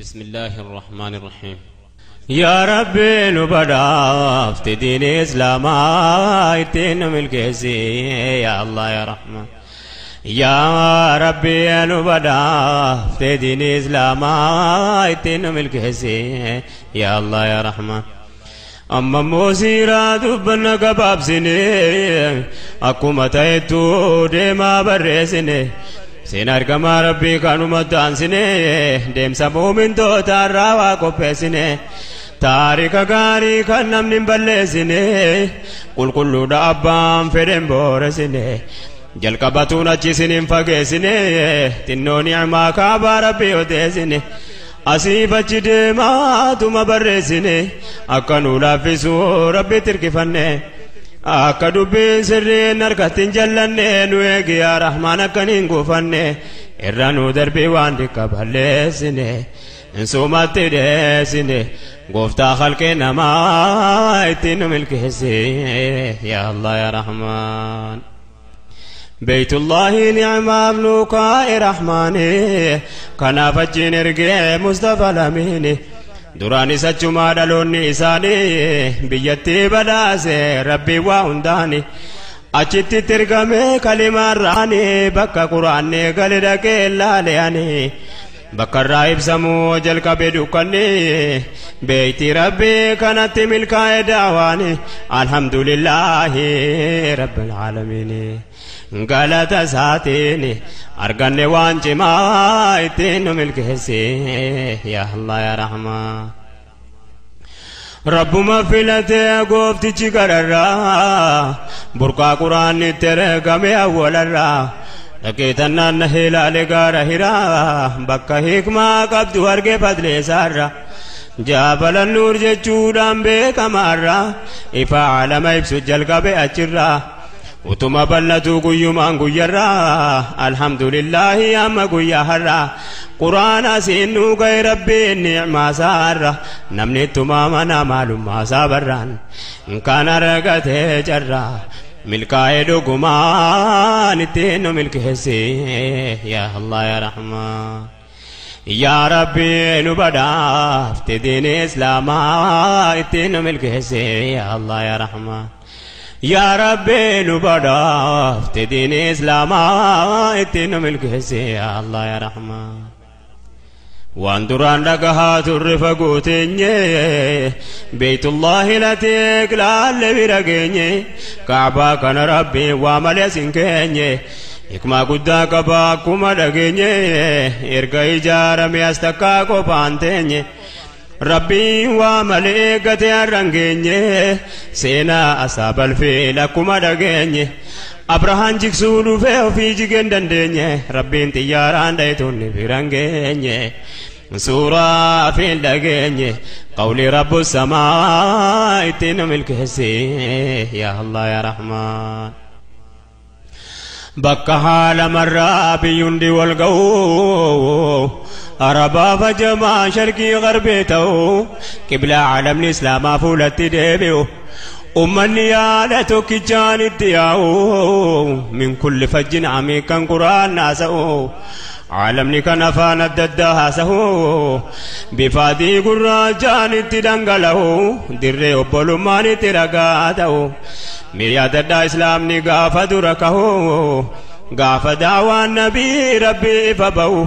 بسم الله الرحمن الرحيم. يا ربي نبدافت دين إسلام اتين ملكسي يا الله يا رحمن. يا ربي نبدافت دين إسلام اتين ملكسي يا الله يا رحمن. أما موسيرا دبنا قباب سني أكو تيتو ديما برسني سينار كما ربي كانوا مدان سني ديم سبو من تو تارا كوبسني تاريخ غاري كنم نبلسني قل كل دابام فدم بورسني جلقبتونا چسنين فگسني تنو نعما كابا ربي ودسني أسيب ديما تما برسني أكنو لافسو ربي تركفني akka dubbiin sirriin harkatti hin jallanne nu eegi yaa Rahmaan akkan hin guufanne irra nu darbii waan dikka balleessine insumatti dheessine gooftaa halqee namaa ittiin nu milkeessi yaa Allah yaa Rahmaan. Beeytullaahi ni'maaf nu kaa'e Rahmaani kanaaf achiin ergee Mustafa Lamiini. Duraanis achumaa dhaloonni isaanii biyyatti badhaase rabbii waa hundaani achitti tirgame kalimaarraani bakka quraanni gale dhaqee laaleani bakka irraa ibsamuu jalqabe dukkanni beeyti rabbii kanatti milkaa'e daawaani alhamdulillaahi rabbil aalamiini galata isaatiin arganne waan cimaa ittiin nu milkeessi yaa Allah yaa Rahmaan. Rabbuma filatee gooftichi gararraa burqaa quraanni itti ergame awwalarraa dhaqeetannaan na ilaale gaara hiraa bakka hikmaa qabdu arge fadleessaarra jaabala nuur jechuudhaan beekamaarraa ifa alama ibsu jalqabe achirraa utuma bal'atu guyyumaan guyyarraa alhamdulillaahi amma guyyaa har'aa quraana siin nuu ga'e rabbiin ni'maa isaarra namni ittuma mana maalummaa isaa barraan kan argatee carraa milkaa'ee dhugumaan ittiin nu milkeessi yaa Allah yaa Rahmaan. Yaa Rabbi nu badhaafte diin Islaamaa ittiin nu milkeessi yaa Allah yaa Rahmaan. يا ربي نبدافت دين إسلام اتن ملكسي يا الله يا رحمن. وان دران لقها ترفقوتني بيت الله لتيك لعل برقيني كعبا كان ربي وملسنكيني إكما قدا كباكما لقيني إرقى إجارمي أستكاكو بانتيني ربي وملائكته الرنجيني سينا أصاب الفيل كما دغيني أبراهام جكسولو في جيجن دندني ربي انتياران دايتوني برنجيني سورة في دغيني قولي رب السماء اتن ملكسي يا الله يا رحمن. bakka haala marraa biyyundi wal ga'u arabaa fajamaa sharqii garbee ta'u qiblaa caalamni islaamaa fuulatti deebi'u ummanni yaada tokkichaan itti yaa'u min kulli fajjin amiikan quraan haasa'u caalamni kan afaan adda addaa haasa'u bifa adii gurraachaan itti dhangala'u dirree obbolummaan itti ragaa ta'u mi'a adda addaa islaamni gaafa dura kahu gaafa daawaan nabii rabbii ifa ba'u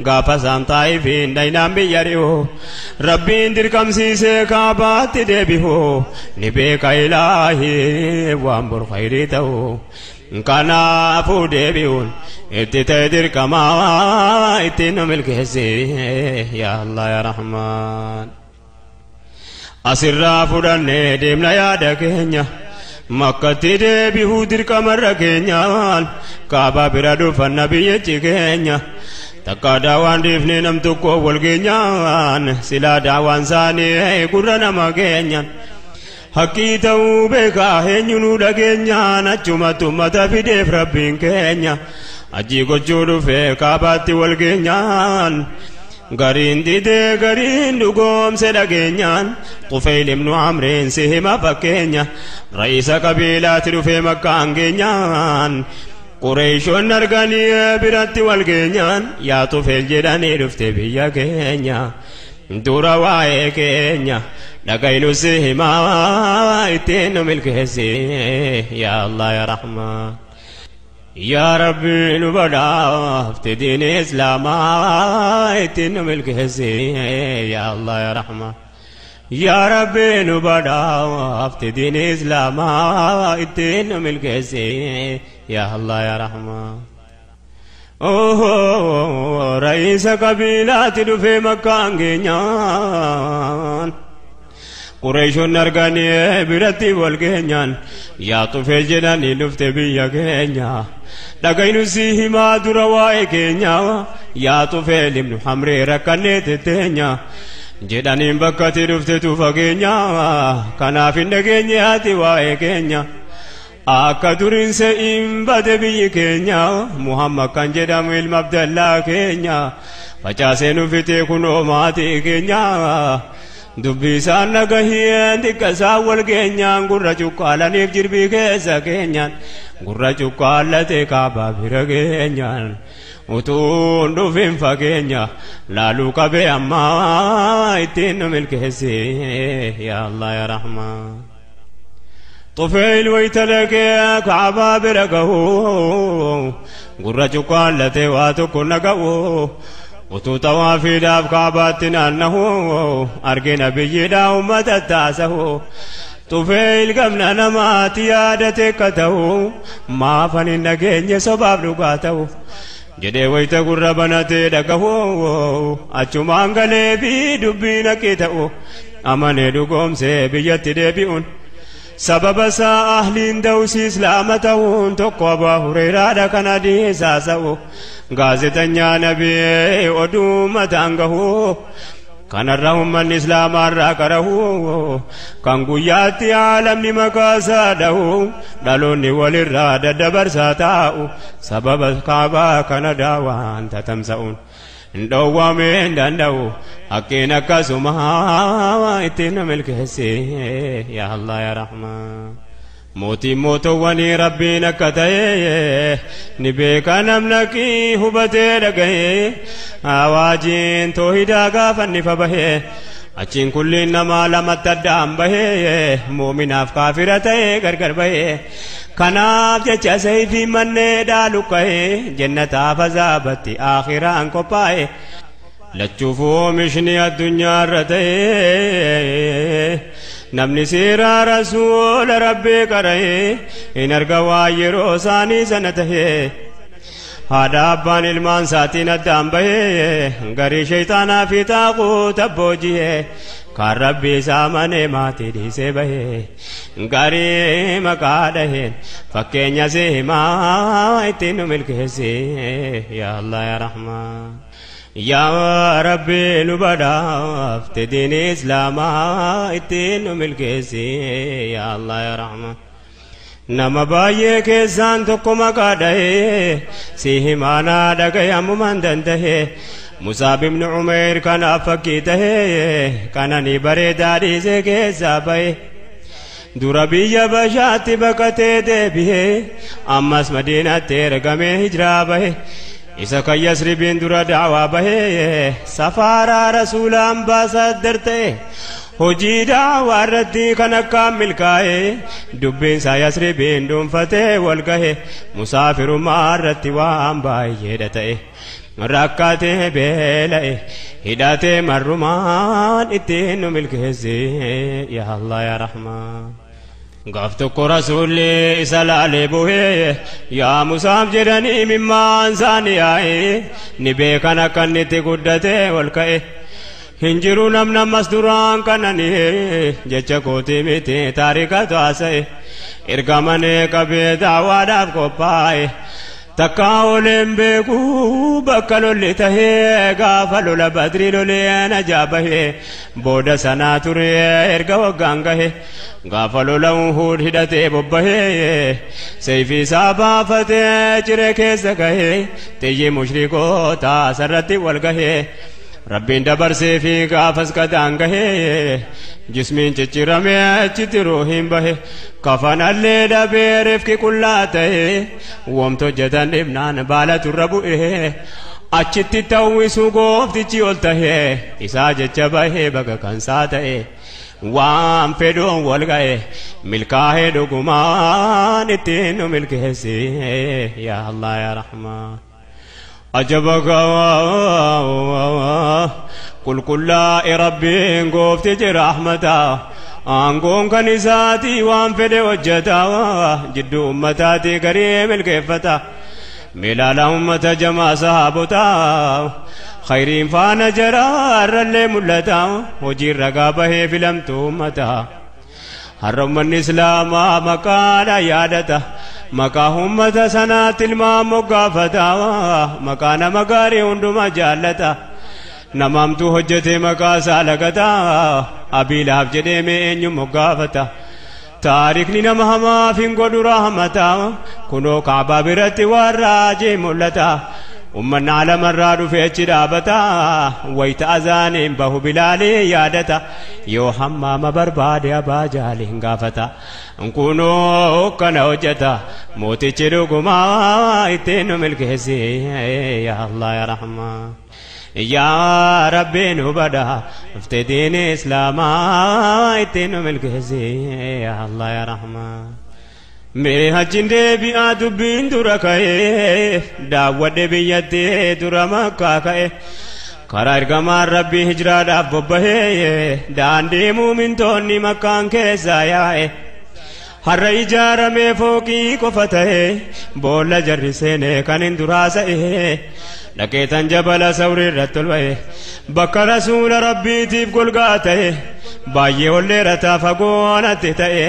gaafa isaan xaa'ifiin dhaynaan biyya ri'u rabbiin dirqamsiisee kaabaatti deebi'u ni beeka ilaahii waan bor khayrii ta'u kanaafuu deebi'uun itti ta'e dirqamaa ittiin nu milkeessi yaa Allah yaa Rahmaan. Asirraa fudhannee deemna yaada keenya makkatti deebi'uu dirqamarra keenyaan kaabaa bira dhufanna biyyichi keenya takka daawaan dhiifne nam tokko wal geenyaan silaa daawaan isaanii gurra nama keenyaan haqqii ta'uu beekaa eenyu nu dhageenyaan achumatti ummata fideef rabbiin keenya ajii gochuu dhufee kaabaatti wal geenyaan gariin didee gariin dhugoomse dhageenyaan Tufayl ibnu Amriin si hima fakkeenya ra'iisa qabiilaatti dhufee makkaan geenyaan Qureeshoon arganii biratti wal geenyaan yaa Tufayl jedhanii dhufte biyya keenya. Dura waa'ee keenya dhagaynu si himaa ittiin nu milkeessi yaa Allah yaa Rahmaan. Yaa Rabbi nu badhaafte diini Islaamaa ittiin nu milkeessi yaa Allah yaa Rahmaan. Yaa Rabbi nu badhaafte diini Islaamaa ittiin nu milkeessi yaa Allah yaa Rahmaan. Ra'iisa qabiilaatti dhufee makkaan geenyaan Qureeshonni arganii biratti wal geenyaan yaa xufee jedhanii dhufte biyya keenya dhagaynu si himaa dura waa'ee keenya yaa xufee limnu hamree rakkannee tetteenya jedhaniin bakkatti dhuftetu fageenya kanaaf hin dhageenye ati waa'ee keenya. Akka duriin se'iin bade biyyi keenya Muhammad kan jedhamu ilma Abdallaa keenya facaasee nu fitee kunoo maatii keenya dubbii isaan dhagaheen xiqqa isaan wal geenyaan gurra cuqqaalaniif jirbii keessa keenyaan gurra cuqqaallatee kaabaa bira geenyaan utuun dhufin fageenya laaluu qabee ammaa ittiin nu milkeessi yaa Allah yaa Rahmaan. طفيل ويتلقى كعبا برقه قرة قالت واتكن نقو وتو طوافي داب كعباتنا أنه أرقنا بيجدا أمة التاسه طفيل قمنا نمات يادتك ته ما فنن نجين سباب لقاته jedhee wayita gurra banatee dhagahu achumaan galee fi dubbiin haqqi ta'u amanee dhugoomsee biyyatti deebi'uun sababa isaa ahliin dawsi islaama ta'uun tokko Abaa Hureyraadha kan hadiisaa sa'u gaazexanyaa nabii oduu mataan gahu kanarra ummanni islaamaarraa qarahu kan guyyaatti aalamni maqaasaa dhahu dhaloonni walirraa daddabarsaa taa'u sababa kaabaa kana daawaan tatamsa'uun hin dhoowwamee hin danda'u haqqiin akkasuma ittiin nu milkeessi yaa Allah yaa Rahmaan. Mootiin mootowwanii Rabbiin akka ta'e ni beeka namnaqii hubatee dhaga'e awaajiin toohidaa gaafa inni fa bahe achiin kulliin namaa lamatti addaan bahe muuminaaf kaafira ta'e gargar bahe kanaaf jecha sayfii manneedhaa luqqa'e jannataaf azaabatti aakhiraan qophaa'e lachuuf oomishni addunyaarra ta'e namni seeraa rasuula rabbii qara'e hin arga waa yeroo isaanii sana tahe haadha abbaan ilmaan isaatiin addaan bahe garii shayxaanaa fi taaquuta booji'e kan rabbii isaa manee maatii dhiisee bahe garii maqaa dhaheen fakkeenya si himaa ittiin nu milkeessi yaa Allah yaa Rahmaan. Yaa Rabbi nu badhaafte diini Islaamaa ittiin nu milkeessi yaa Allah yaa Rahmaan. Nama baay'ee keessaan tokko maqaa dhahee si himaanaa dhagaye ammumaan danda'e Musaab ibn Umayr kanaaf fakkii tahee kanani bareedaa dhiisee keessaa bahe. Dura biyya Bashaatti baqatee deebi'ee ammas Madiinaatti ergamee hijiraa bahe. Isa kan Yasribiin dura daawaa bahee safaaraa rasuula ambaasaadar ta'e hojii daawaa irratti kan akkaan milkaa'e dubbiin isaa Yasribiin dhuunfatee wal gahe musaafirummaa irratti waan baay'eedha ta'e rakkatee beela'e hidhatee marrumaan ittiin nu milkeessi yaa Allah yaa Rahmaan. Gaaf tokko rasuulli isa laalee bu'ee yaa Musaaf jedhanii mimmaan isaanii yaa'e ni beekan akka inni itti guddatee ol ka'e. Hin jiru namni ammas duraan kananii jecha kootii miti taarikatu haasa'e erga manee qabee daawaadhaaf qophaa'e. Takka oleen beeku bakka lolli tahee gaafa lola badrii lolee najaa bahee booda sanaa ture erga waggaan gahe gaafa lola Uhuud hidhatee bobbahee sayfii isaa baafatee ciree keessa gahee xiyyi mushrikoota sarratti wal gahee Rabbiin dabarsee fi gaafas qadaan gahee jismiin cicciramee achitti ruuhiin bahe kafanallee dhabee rifki qullaa ta'e wamto hojjetan dhibnaan baala turra bu'ee Achitti tawwisu gooftichi ol tahee isaa jecha bahee baga kan isaa ta'e waan fedhuun wal ga'e milkaa'ee dhugumaan ittiin nu milkeessi yaa Allah yaa Rahmaan. Ajaba qulqullaa'e Rabbiin gooftichi rahmataa aangoon kan isaatii waan fedhe hojjetaa jidduu ummataatii garii milkeeffata. Milaala ummata jamaa sahaabotaa khayriin faana jaraa irrallee mul'ata hojiin ragaa bahee filamtu ummata. Har'a ummanni islaamaa maqaadha yaadata maqaa ummata sanaatti ilmaan moggaafata maqaa nama gaarii hundumaa jaallata. Namaamtuu hojjete maqaa isaa lagata abiilaaf jedhee mee eenyu moggaafata. Taarikni nama hamaaf hin godhu rahmata kunoo kaabaa biratti waan raajee mul'ata. Ummanni alamarraa dhufee achi dhaabata wayita azaaniin bahu bilaalee yaadata yoo hammaama barbaade abaa jaaliin gaafata. Kunoo kana hojjeta mootichi dhugumaa ittiin nu milkeessi yaa Allah yaa Rahmaan. Yaa Rabbi nu badhaafte diin islaamaa ittiin nu milkeessi yaa Allah yaa Rahmaan. Mee hajjiin deebi'aa dubbiin dura ka'ee daawwadhe biyyatti dura makkaa ka'e karaa ergamaan Rabbii hijiraadhaaf bobbahee daandii muumintoonni makkaan keessaa yaa'e. Har'a ijaaramee fooqii qofa ta'e boolla jarri seenee kan hin duraasa'e dhaqeetan jabala sawrii irratti ol ba'e bakka rasuula rabbiitiif golgaa ta'e baay'ee ol dheerataa fagoonatti ta'e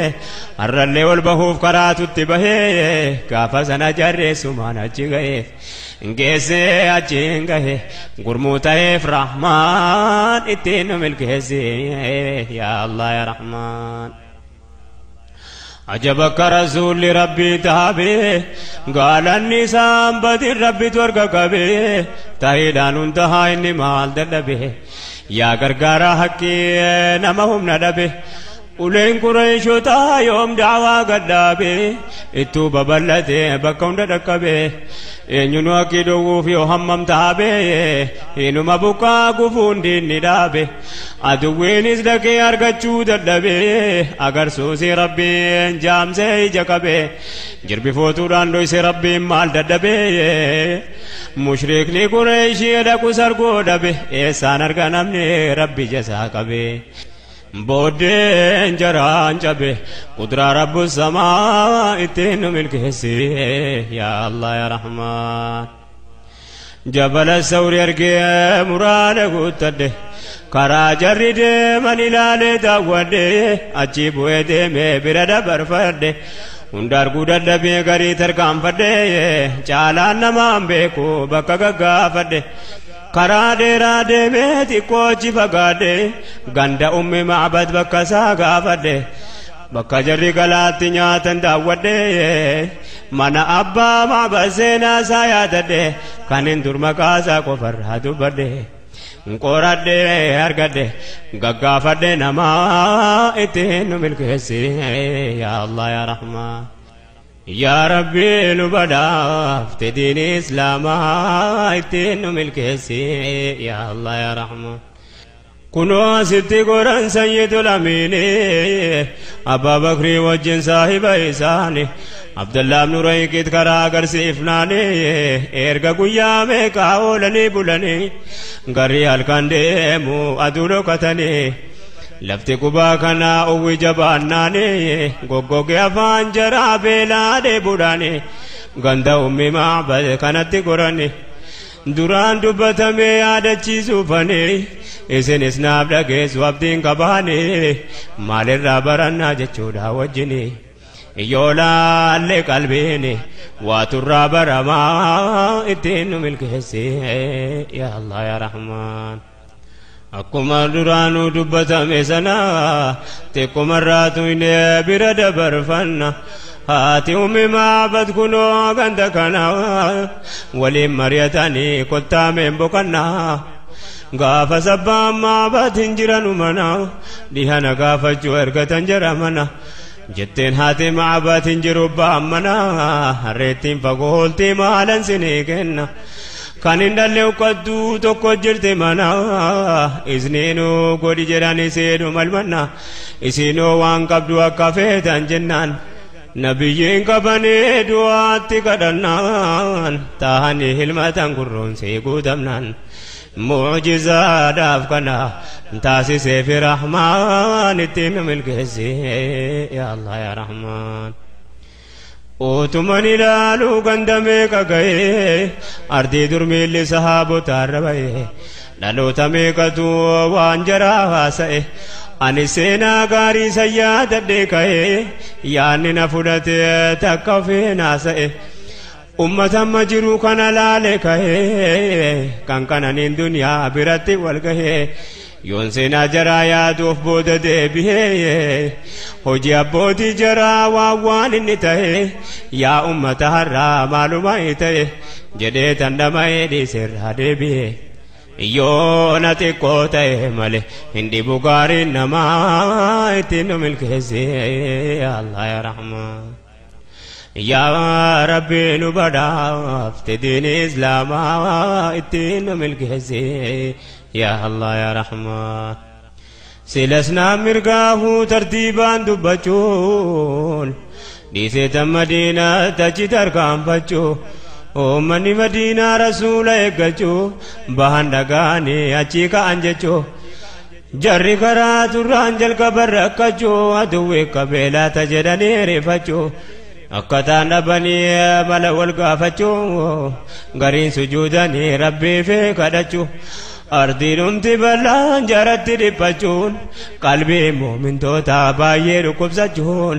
har'allee ol bahuuf karaatutti bahee gaafa sana jarreessumaan achi ga'e geessee achiin gahe gurmuu ta'eef rahmaan ittiin nu milkeessi yaa Allah yaa Rahmaan. Ajabakka rasuulli rabbii taabee gaalanni isaan badin rabbitu harka qabee ta'iidhaan hundahaa inni maal dadhabe yaa gargaaraa haqqii nama humna dhabe uleen Qureeshotaa yoom daawaa gadhaabe ittuu babal'ate bakka hunda dhaqqabe eenyunu haqqii dhowwuuf yoo hammam taabe hinuma buqqaa gufuun diinni dhaabe aduwwiinis dhaqee argachuu dadhabe agarsuusi rabbiin jaamsee ija qabe jirbi footuudhaan dhoyse rabbiin maal dadhabe mushrikni Qureeshii dhaqu sargoo dhabe eessaan arga namni rabbi jasaa qabe. Booddeen jaraan cabe qudraa rabbu samaa ittiin nu milkeessi yaa Allah yaa Rahmaan. Jabala sawri argee muraada guuttadhe karaa jarri deeman ilaalee daawwadhe achi bu'ee deemee bira dabarfadhe hunda arguu dadhabee garii tarkaanfadhe caalaan namaan beeku bakka gaggaafadhe. Karaa dheeraa deemee xiqqoo achi fagaadhe ganda ummi Macbad bakka isaa gaafadhe bakka jarri galaatti nyaatan daawwadhe mana abbaa Macbad seenaa isaa yaadadhe kan hin dur maqaa isaa qofarraa dubbadhe qoradhe argadhe gaggaafadhe namaa ittiin nu milkeessi yaa Allah yaa Rahmaan. Yaa Rabbi nu badhaafte diin islaamaa ittiin nu milkeessi yaa Allah yaa Rahmaan. Kunoo asitti goran sayyidul amiini Abbaa Bakrii wajjin saahiba isaani Abdallaa ibnu Rayqiit karaa agarsiifnaani erga guyyaa meeqaa oolanii bulanii garri halkan deemu aduu dhokatanii lafti qubaa kanaa uwwi jabaannaani goggoge afaan jaraa beelaa dheebuudhaani ganda ummi Macbad kanatti gorani duraan dubbatamee yaadachiisuufani isinis naaf dhageessu abdiin qabaani maalirraa barannaa jechuudha wajjini yoo laalle qalbiini waa turraa baramaa ittiin nu milkeessi yaa Allah yaa Rahmaan. Akkuma duraanuu dubbatame sana xiqqumarraa tuyne bira dabarfanna haati ummi Macbad kunoo ganda kana waliin mari'atanii kottaameen boqannaa gaafa sabbaan Macbad hin jiranu mana dhihana gaafachuu ergatan jara mana jetteen haati Macbad hin jiru ba'an mana harreettiin fagoo hooltii maalan sinii kenna. Kan hin dhalle uqqattuu tokko jirti mana isniinuu godhi jedhan isiidhu malmanna isinoo waan qabdu akka feetan jennaan nabiyyiin qabanii du'aatti kadhannaan taahanii hilmatan gurroonsii guutamnaan mucjizaadhaaf kana taasiseefi rahmaan ittiin nu milkeessi yaa Allah yaa Rahmaan. Utuman ilaaluu ganda meeqa ga'ee ardii dur miilli sahaabotaarra ba'ee dhaloota meeqatu waan jaraa haasa'e ani seenaa gaarii san yaadadhee ka'ee yaanni na fudhate takka ofiin haasa'e ummata amma jiru kana laale ka'ee kan kananiin duniyaa biratti wal gahee yoon seenaa jaraa yaaduuf booda deebi'ee hojii abbootii jaraa waan waan inni ta'e yaa ummata har'aa maaluma ta'e jedhee tandhama'ee dhiiseerraa deebi'e yoo na xiqqoo ta'e malee hin dhibu gaariin namaa ittiin nu milkeesse yaa Allah yaa Rahmaan. Yaa Rabbi nu badhaafte diin Islaamaa ittiin nu milkeesse yaa Allah yaa Rahmaan. Silasnaa mirgaahuu tartiibaan dubbachuun dhiisee tan Madiinaa achi tarkaanfachuu uummanni Madiinaa rasuula eeggachuu bahan dhagaanii achi ka'an jechuu jarri karaa turraan jalqaban rakkachuu aduwwi qabeelaata jedhanii rifachuu akkataan dhabanii mala wal gaafachuu gariin sujuudanii rabbii fi kadhachuu ardiin bal'aan jaratti dhiphachuun qalbii muummintoota baay'ee dhukkubsachuun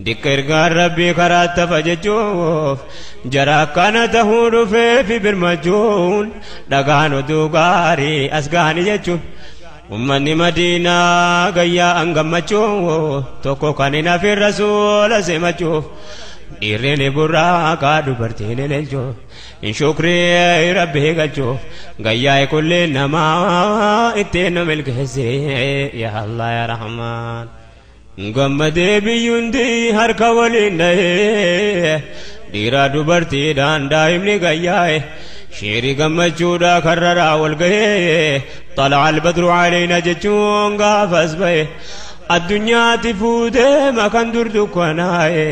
dikka ergaan rabbii karaa tafa jechuuf jara akkana tahuu dhufeefi birmachuun dhagaan oduu gaarii as gahanii jechuun ummanni Madiinaa gayyaa an gammachuu tokko kan hin hafin rasuula simachuuf dhiirri ni burraaqa dubartiin ililchuuf hin shukrii rabbii galchuuf gayyaa kullee namaa ittiin nu milkeesse yaa Allah yaa Rahmaan. Gammadee biyyuundi harka waliin dhahee dhiiraa dubartiidhaan daa'imni gayyaa'e sheerii gammachuudhaa karraraa wal gahee xala'a albadru aleyna jechuun gaafas bahe addunyaatti fuutee makan dur dukkanaa'e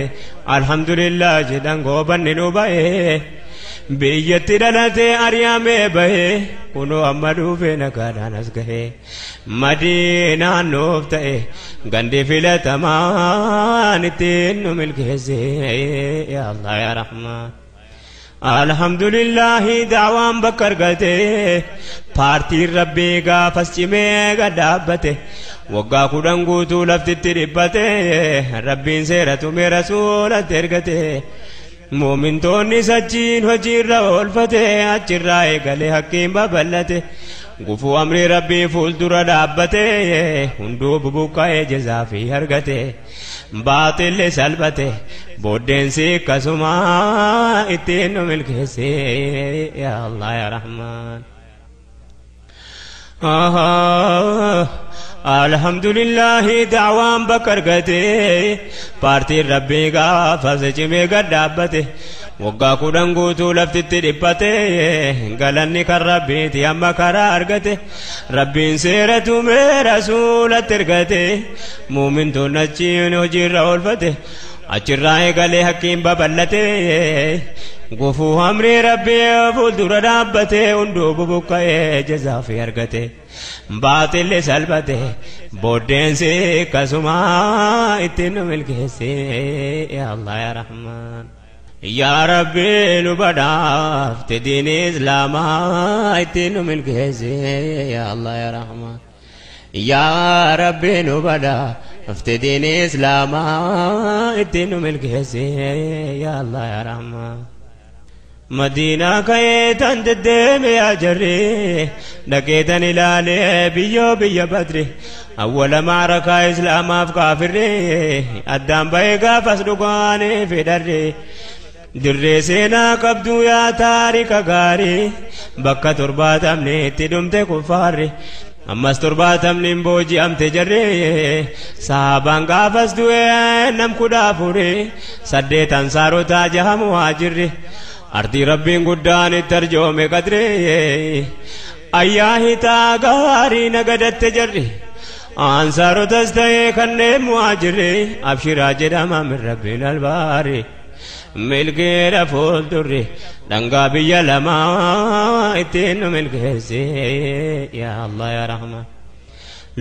alhamdulillah jedhan goobanni nu bahe biyyatti dhalatee ari'amee bahe kunoo amma dhufee nagaadhaan as gahe Madiinaan nuuf ta'e gandi filatamaan ittiin nu milkeesse yaa Allah yaa Rahmaan. Alhamdulillahi da'waan bakka argate paartiin rabbii gaafas cimee gad dhaabbate waggaa 10 guutuu laftitti dhiphate rabbiin seera tumee rasuulatti ergate muumintoonni sachiin hojiirra oolfate achirraa eegalee hakkiin babal'ate gufuu amrii rabbii fuuldura dhaabbate hunduu bubuqqa'ee jazaa fi argate baaxilli salphate booddeensi akkasuma ittiin nu milkeesse yaa Allah yaa Rahmaan. Alhamdulillahi da'waan bakka argate paartiin rabbii gaafas cimee gad dhaabbate waggaa 10 guutuu laftitti dhiphate galanni kan rabbiiti amma karaa argate rabbiin seera tumee rasuulatti ergate muumintoonni achiin hojiirra oolfate achirraa eegalee hakkiin babal'ate gufuu amrii rabbii fuuldura dhaabbate hunduu bubuqqa'ee jazaa fi argate baaxilli salphate booddeensi akkasuma ittiin nu milkeesse yaa Allah yaa Rahmaan. Yaa Rabbi nu badhaafte diin Islaamaa ittiin nu milkeesse yaa Allah yaa Rahmaan. Yaa Rabbi nu badhaafte diin Islaamaa ittiin nu milkeesse yaa Allah yaa Rahmaan. Madiinaa ka'ee tan deddeeme yaa jarri dhaqee tan ilaalee biyyoo biyya badri awwala maarakaa Islaamaaf kaafirri addaan ba'ee gaafas dhugaanii fedharri dirree seenaa qabduu yaa taarika gaarii bakka 70 itti dhumte kuffaarri ammas 70 hin booji'amte jarri sahaabaan gaafas du'ee nam 14 8 ansaarotaa jahamu haajirri. Ardii rabbiin guddaan itti arjoome qadree ayyaa hitaa gaarii nagadatte jarri ansaarotas ta'ee kanneen muhaajirri abshiraa jedhama min rabbiin albaari milkeedha fuuldurri dhangaa biyya lamaa ittiin nu milkeesse yaa Allah yaa Rahmaan.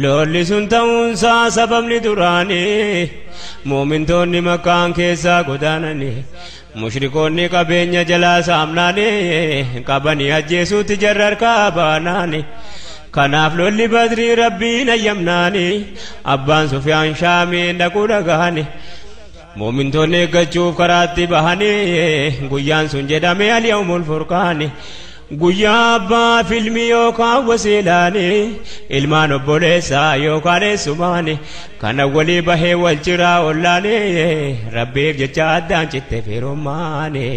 Lolli sun ta'uunsaa sababni duraanii muumintoonni makkaan keessaa godaananii mushrikoonni qabeenya jalaa saamnaanii qabanii ajjeesuutti jarra harkaa baanaanii kanaaf lolli badrii rabbiin ayyamnaanii abbaan Sufyaan shaamiin dhaquu dhagahanii muumintoonni eeggachuuf karaatti bahanii guyyaan sun jedhame al-yawmul furqaanii guyyaa abbaa filmi yookaan wasiilaanii ilmaan obboleessaa yookaan eessumaanii kana walii bahee wal ciraa ollaanii rabbiif jecha addaan citte firummaanii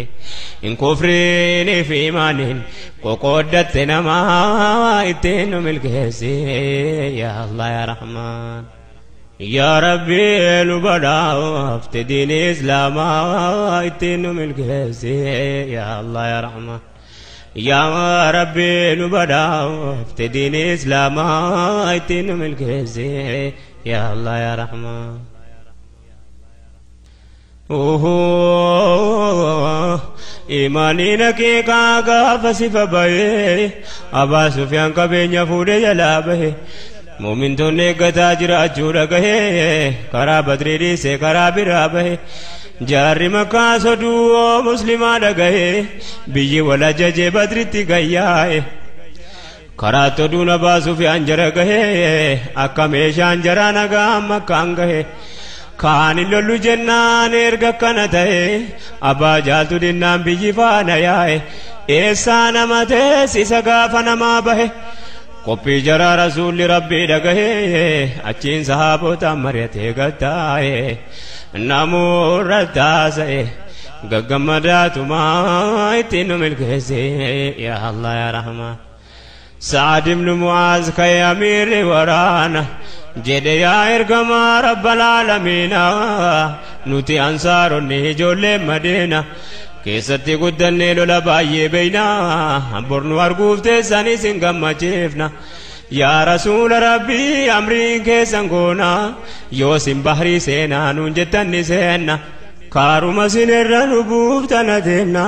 hin kufriinii fi imaaniin qoqooddatte namaa ittiin nu milkeessi yaa Allah yaa Rahmaan. Yaa Rabbi nu badhaafte diinii Islaamaa ittiin nu milkeessi yaa Allah yaa Rahmaan. Yaa Rabbi nu badhaafte diinii Islaamaa ittiin nu milkeessi yaa Allah yaa Rahmaan. Imaaniin haqiiqaa gaafa sifa bahee Abaa Sufyaan qabeenya fuudhee jalaa bahe muumintoonni eeggataa jiraachuu dhagahee karaa badrii dhiisee karaa biraa bahe jaarri makkaa soduu muslimaa dhagahee biyyi wal ajajee badritti gayyaa'e karaa toduun Abaa Sufyaan jara gahee akka meeshaan jaraa nagaa makkaan gahe kaan hin lollu jennaan erga akkana ta'e abbaa jaaltu dinnaan biyyi faana yaa'e eessaa nama teessisa gaafa namaa bahe qophii jaraa rasuulli rabbii dhagahee achiin sahaabotaan mari'atee gattaa'e namoota taasa'e gaggammadaatumaa ittiin nu milkeesse yaa Allah yaa Rahmaan. Sa'ad ibn Mu'aaz ka'ee amiirri waraana jedhe yaa ergamaa rabbal aalamiina nuti ansaaronni ijoollee Madiina keessatti guddannee lola baay'ee beeyna bornu arguuf teessanis hin gammachiifna yaa rasuula rabbii amriin keessan goona yoo sin bahrii seenaa nuun jettan ni seenna kaaruma sin irra nu buuftan adeemna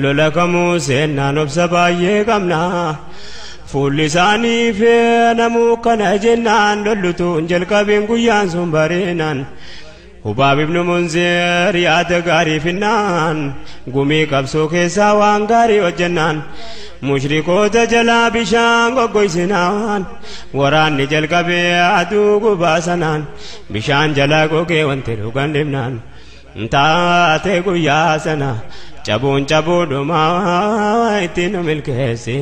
lola kamuu seennaan obsa baay'ee qabna fuulli isaanii feenamuu kana jennaan lollutuun jalqabeen guyyaan sun bareenaan Hubaab ibnu Munzir yaada gaarii finnaan gumii qabsoo keessaa waan gaarii hojjennaan mushrikoota jalaa bishaan goggoysinaan waraanni jalqabee aduu gubaa sanaan bishaan jalaa gogee wanti dhugan dhibnaan taate guyyaa sana cabuun cabuudhumaa ittiin nu milkeessi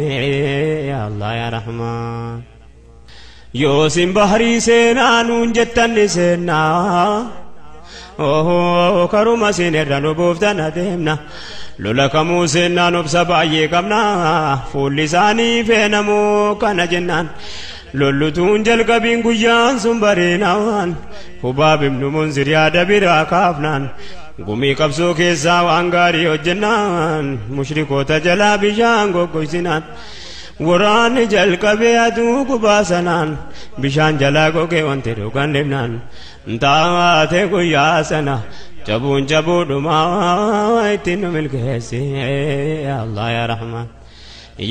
yaa Allah yaa Rahmaan. Yoo sin bahrii seenaa nuun jettan ni seennaa karuma sin irra nu buuftan adeemna lola kamuu seennaan obsa baay'ee qabna fuulli isaanii feenamuu kana jennaan lollutuun jalqabiin guyyaan sun bareenaan Hubaab ibnu Munzir yaada biraa kaafnaan gumii qabsoo keessaa waan gaarii hojjennaan mushrikoota jalaa bishaan goggoysinaan waraanni jalqabee aduu gubaa sanaan bishaan jalaa gogee wanti dhugan dhibnaan taate guyyaa sana cabuun cabuudhumaa ittiin nu milkeessi yaa Allah yaa Rahmaan.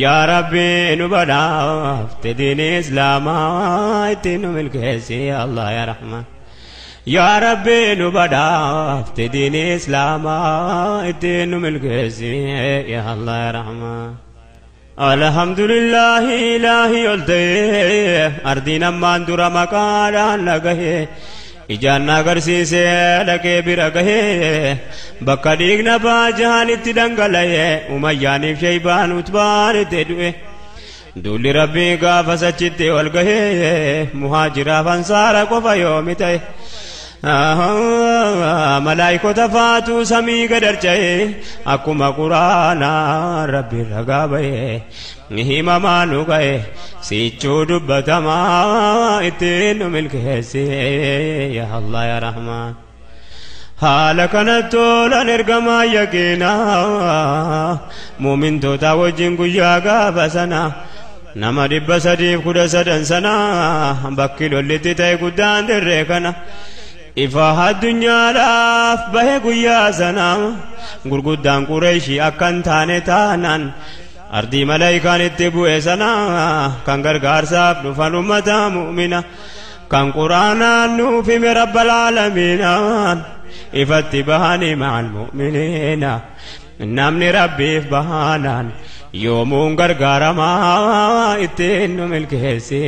Yaa Rabbi nu badhaafte diinii Islaamaa ittiin nu milkeessi yaa Allah yaa Rahmaan. Yaa Rabbi nu badhaafte diinii Islaamaa ittiin nu milkeessi yaa Allah yaa Rahmaan. Alhamdulillahi ilaahi ol ta'ee ardiin ammaan dura maqaadhaan dhagahee ijaan na agarsiisee dhaqee bira gahee bakka dhiigna baajaanitti dhangala'ee umayyaaniif sheeybaan utbaan itti du'e duulli rabbii gaafa sachitti ol gahee muhaajiraaf ansaara qofa yoomi ta'e malaayikota faatu samii gadarcha'e akkuma quraanaa rabbiin ragaa ba'e himamaa nu ga'e sichuu dubbatamaa ittiin nu milkeessi yaa Allah yaa Rahmaan. Haala kanatti oolan ergamaa yaqiinaa muumintoota wajjin guyyaa gaafa sana nama 313 sana bakki lollitti ta'e guddaan dirree kana ifa addunyaadhaaf bahe guyyaa sana gurguddaan Qureeshii akkan taane taanaan ardii malaayikaan itti bu'e sana kan gargaarsaaf dhufan ummata mu'mina kan quraanaan nuuf hime rabbal aalamiinaan ifatti bahanii ma'al mu'miniina namni rabbiif bahanaan yoomuun gargaaramaa ittiin nu milkeessi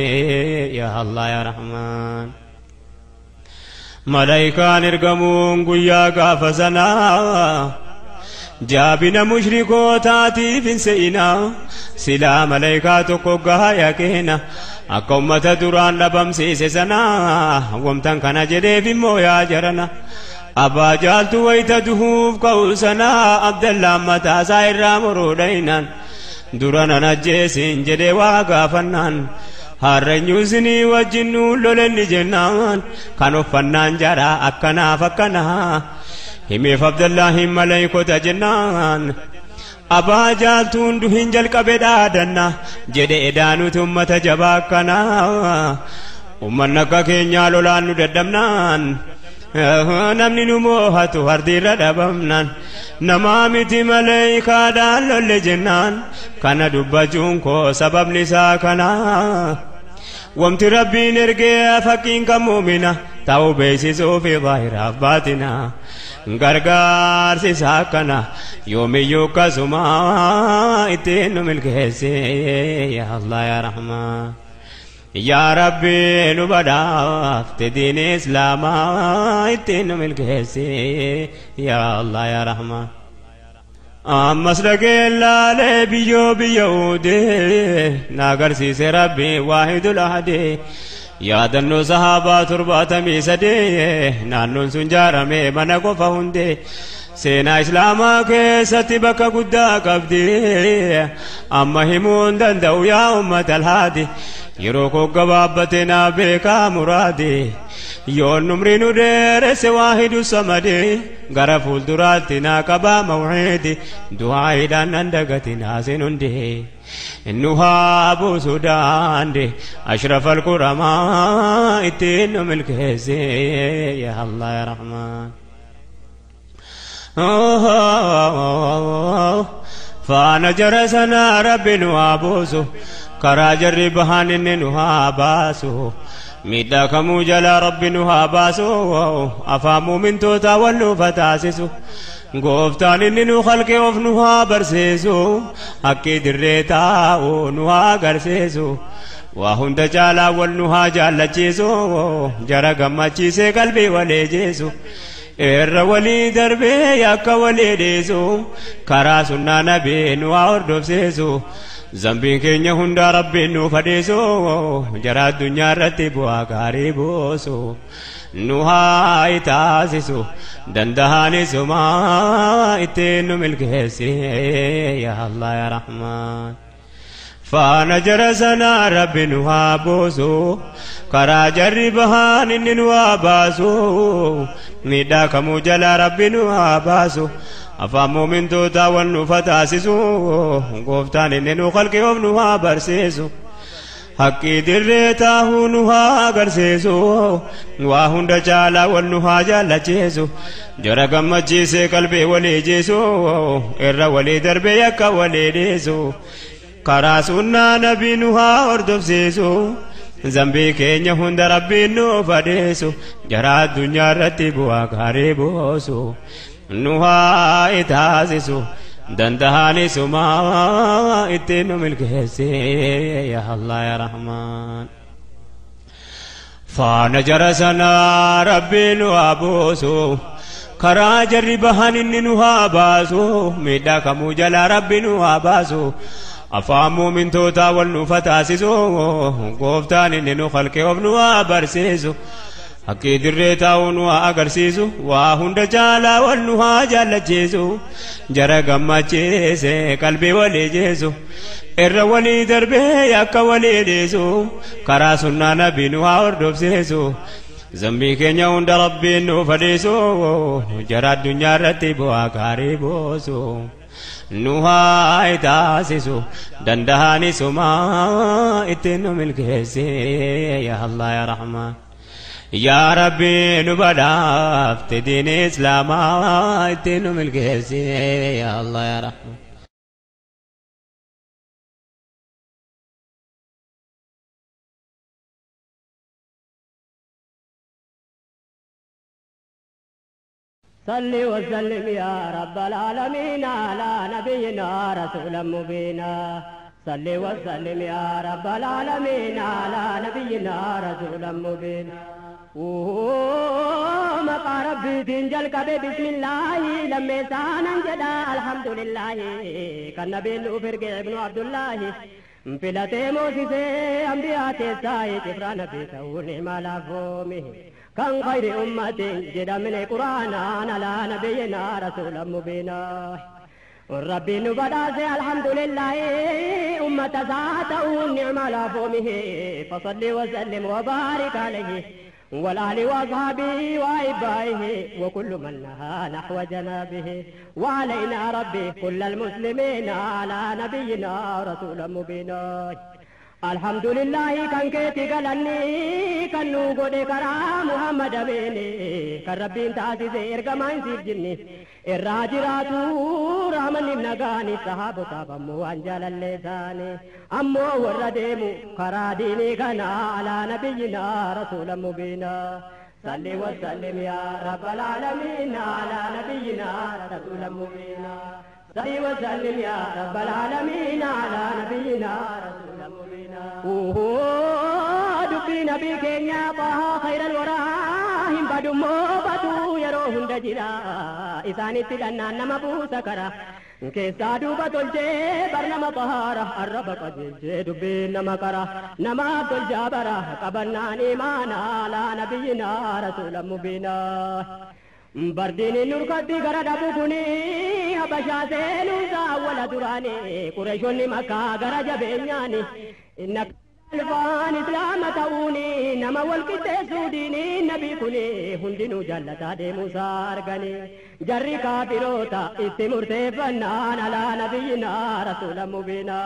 yaa Allah yaa Rahmaan. Malaayikaan ergamuun guyyaa gaafa sanaa jaabina mushrikootaatiif hin se'inaa silaa malaayikaa tokko gahaa yaqiina akka ummata duraan dhabamsiise sanaa wamtan kana jedheef immoo yaa jarana. Abbaa jaaltu wayita duhuuf ka'u sanaa Abdallaan mataasaa irraa muruudhainaan dura nan ajjeesin jedhee waa gaafannaan harreenyu isinii wajjin nuun lolenni jennaan kan uffannaan jaraa akkanaaf akkanaa himeef Abdallaahin maleeykota jennaan abbaa jaaltuun duhin jalqabe dhaadanna jedhe edaanuti ummata jabaa akkanaa ummanni akka keenyaa lolaan nu dadhabnaan namni nu moohatu hardiirra dhabamnaan namaa miti maleeykaadhaan lolle jennaan kana dubbachuun koo sababni isaa kana wamti rabbiin ergee fakkiin kan muumina ta'uu beeksisuu fi zaahiraaf baatina gargaarsi isaa kana yoomiyyuu akkasuma ittiin nu milkeesse yaa Allah yaa Rahmaan. Yaa Rabbi nu badhaafte diin Islaamaa ittiin nu milkeessi yaa Allah yaa Rahmaan. Ammas dhaqee laalee biyyoo biyya uudee na agarsiise Rabbi waahidul ahadee yaadannoo sahaabaa 73 naannoon sun jaarame mana qofa hundee seenaa Islaamaa keessatti bakka guddaa qabdi amma himuu hin danda'u yaa ummata alhaadi yeroo koo gabaabbate naa beekaa muraadi yoon numri nu dheeresse waahidu samadi gara fuulduraatti naa qabaa mawciidi du'aayiidhaan nan dagati naasin hundi nu haa buusu daandi ashraf alquramaa ittiin nu milkeesse yaa Allah yaa Rahmaan. Faana jara sanaa rabbi nu haa buusu karaa jarri bahaan inni nu haa baasu miidhaa kamuu jalaa rabbi nu haa baasu afaan muumintootaa wal nuuf taasisu gooftaan inni nu halqee of nu haa barsiisu haqqii dirree taa'u nu haa agarsiisu waa hunda caalaa wal nu haa jaallachiisu jara gammachiisee qalbii walii jeesu irra walii darbee yakka walii dhiisu karaa sunnaa nabii nu haa hordofsiisu zambiin keenya hundaa rabbiin nuuf fadhiisu jara addunyaa irratti bu'aa gaarii buusu nu haa taasisu danda'anisuma ittiin nu milkeessi yaa Allah yaa Rahmaan. Faana jara sanaa rabbi nu haa buusu karaa jarri bahaan inni nu haa baasu miidhaa kamuu jalaa rabbi nu haa baasu afaan muumintootaa wal nuuf taasisu gooftaan inni nu halqee of nu haa barsiisu haqqii dirree taahuu nu haa agarsiisu waa hunda caalaa wal nu haa jaallachiisu jara gammachiisee qalbii walii jeesu irra walii darbee yakka walii dhiisu karaa sunnaa nabii nu haa hordofsiisu zambii keenya hunda rabbiin nuuf fadhiisu jara addunyaa irratti bu'aa gaarii buusu nu haa taasisu danda'anisuma ittiin nu milkeessi yaa Allah yaa Rahmaan. Faana jara sanaa rabbiin nu haa buusu karaa jarri bahan inni nu haa baasu miidhaa kamuu jalaa rabbi nu haa baasu afaan muumintootaa wal nuuf taasisu gooftaan inni nu halqee of nu haa barsiisu haqqii dirree taa'uu nu haa agarsiisu waa hunda caalaa wal nu haa jaallachiisu jara gammachiise qalbii walii jeesu irra walii darbee yakka walii dhiisu karaa sunnaa nabii nu haa hordofsiisu. Zambii keenya hunda Rabbiin nuuf fadhiisu jara addunyaa irratti bu'aa gaarii buusu nu haa taasisu danda'anisuma ittiin nu milkeessi yaa Allah yaa Rahmaan. Yaa Rabbi nu badhaafte diin Islaamaa ittiin nu milkeessi yaa Allah yaa Rahmaan. صل وسلم يا رب العالمين على نبينا رسولا مبينا. صل وسلم يا رب العالمين على نبينا رسولا مبينا. مقا ربي تنجل كبي بسم الله لما سانا جدا الحمد لله كان نبي الأفرق ابن عبد الله فلتي موسيس أنبياء تساي تفرى نبي توني ما لفومه كان خير أمة جدا من القرآن على نبينا رسولا مبينا. ربي نبدأ الحمد لله أمة ذاته النعمة لفومه فصل وسلم وبارك عليه والآل وأصحابه وأحبائه وكل من نهى نحو جنابه وعلينا ربي كل المسلمين على نبينا رسولا مبينا. الحمد لله كان كيتي قالني كان نوغو كرا محمد أميني كان ربي انتاسي إرقمان سيف جني الراجراتو رحمن النغاني صحابو تابمو أنجال اللساني أمو ورديمو كرا ديني كان على نبينا رسولا مبينا. صل وسلم يا رب العالمين على نبينا رسولا مبينا. صل وسلم يا رب العالمين على نبينا رسولا مبينا. دبي نبي كينيا طه خير الورى هم بدو مو بدو يرو هند جرا إساني تلنا نما بوسا كرا كيسا دوبا تلجي برنما طهارة الرب قجلجي دبي نما كرا نما تلجا برا قبرنا إيمانا على نبينا رسولا مبينا. برديني نور كدي غرا دبو كوني حبشا سينو ولا دراني قريشوني مكة غرا جبينياني إنك الفان إسلام توني نما والكتسو ديني نبي كوني هندنو جلتا دي موسى أرغني جري كافروتا استمرتفنان على نبينا رسولا مبينا.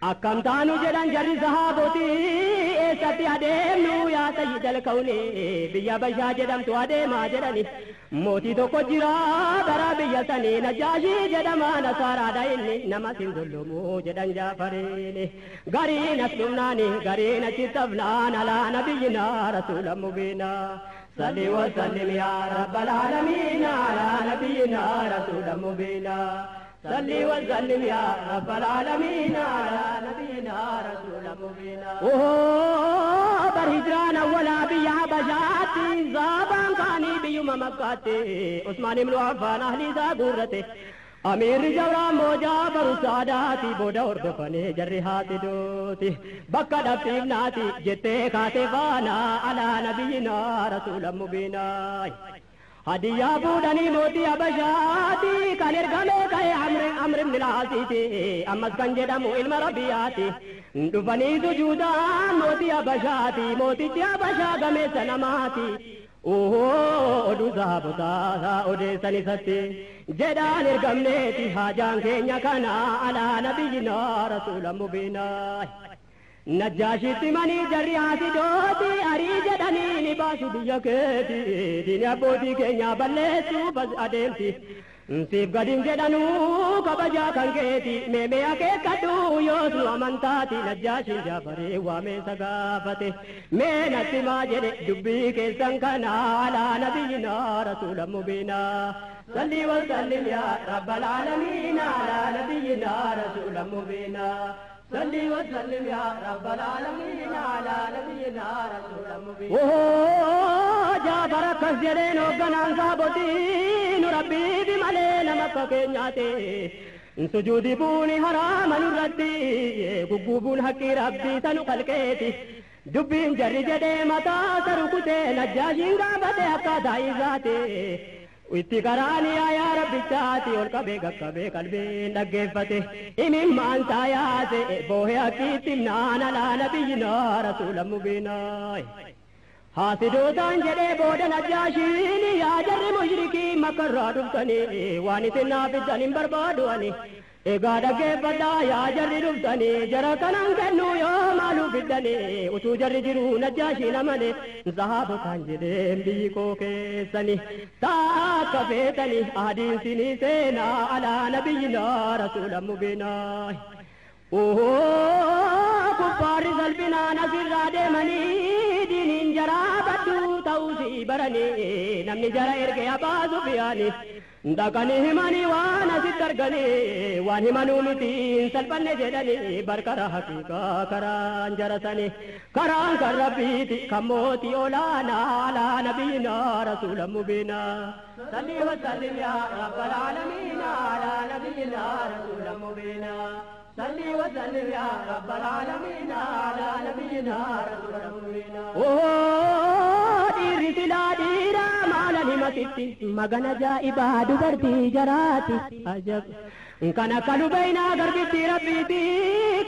akkam taanu jedhan jarri sahaaboti eessatti adeemnu yaa sayyidal kawni biyya bashaa jedhamtu adeemaa jedhani mootii tokko jira bara biyya sanii najaashii jedhama nasaaraadha inni nama sin dollomu jedhan jaafariini gariin as dhumnaani gariin achi tafnaan alaa nabiyyinaa rasuula mubiinaa. صل وسلم يا رب العالمين على نبينا رسول مبينا. صل وسلم يا رب العالمين على نبينا رسول مبينا. برهجران ولا بيا بجاتي زابان كاني بيوم مكاتي عثمان بن عفان أهلي زاغورتي أمير جورا موجا برساداتي بودا أردفني جريحاتي دوتي بكا دفتيناتي جتي خاتي فانا على نبينا رسول مبينا. هدية بودني موتي أبشاتي كان إرقامي كي عمر بن العاصيتي أمس كان جدمو علم ربياتي دفني سجودان موتي أبشاتي موتي أبشا قمي سنماتي oduu saabotaa odeessan isatti jedhaan ergamneeti haajaan keenya kana alaa nabiyyinaa rasuula mubiinaa. Najjaashitti manii jarri haasidooti arii jedhanii ni baasu biyya keeti diini abbootii keenya balleessuu bas adeemti. Siif gadin jedhanuu kabajaa kan keeti meemee akeekkadhu yoos nu amantaati najjaashiin jaafaree waameessa gaafate mee natti maa jedhe dubbii keessan kana alaa nabiyyinaa rasuula mubiinaa. صل وسلم يا رب العالمين على نبينا رسول مبينا. صل وسلم يا رب العالمين على نبينا رسول مبين. جابر كسجرين وغنان صابتين ربي بمالين مكة كنياتي سجودي بوني حرام نردي غغوبون حقي ربي سنو خلقيتي دبين جري جدي متا سركوتي نجاشين غابتي حقا دايزاتي itti karaani yaa rabbichaati ol qabee qaqqabee qalbiin dhaggeeffate imimmaan taayaase boohee akkiitti naan alaa nabiyyinaa rasuula mubiinaa. Haasidootaan jedhee booda Najjaashiin yaa jarri mushrikii makkarraa dhuftanii waan isin naaf fiddan hin barbaadu ani. Egaa dhaggeeffadhaa yaa jarri dhuftanii jara kanan kennu yoo maaluu fiddanii utuu jarri jiruu Najjaashiin amane sahaabotaan jedheen biyyi koo keessanii taakka feetanii adiin sinii seenaa alaa nabiyyinaa rasuula mubinaa. Kuffaarri salphinaan asirraa deemanii diiniin jaraa badduu ta'uusii baranii namni jara erge Abbaa Sufiyaani dhaqanii himanii waan asitti arganii waan himanuu miti hin salphanne jedhanii barkara haqiiqaa karaan jarasanii karaan kan rabbiiti kan mootii olaanaa alaa nabiyyinaa rasuula mubinaa. Salli wasallim yaa rabbal aalamiin alaa nabiyyinaa rasuula mubinaa. صلي وسلم يا رب العالمين على نبينا رسول مبينا. dhiirri silaa dhiira maala himatitti magana jaa'ibaa dubartii jaraati ajab kan akka lubaynaa garbitti rabbiiti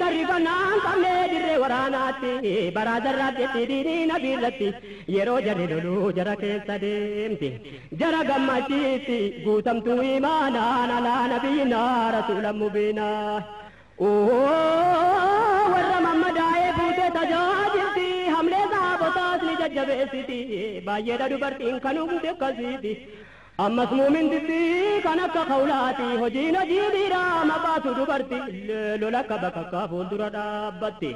kan rifannaan qabnee dirree waraanaatti baraa zarraatti diinii nabiirratti yeroo jarri loluu jara keessa deemti jara gammachiitti guutamtuu imaanaan alaa nabiyyinaa rasuula mubinaa. Warra mammadaa'ee fuutee tajaajilti hamlee saabotaas ni jajjabeessiti baay'eedha dubartiin kan humte akkasiiti. Ammas muumintitti kan akka kawlaati hojiin hojii dhiiraa maqaatu dubarti lola akka bakakkaa fuuldura dhaabbatti.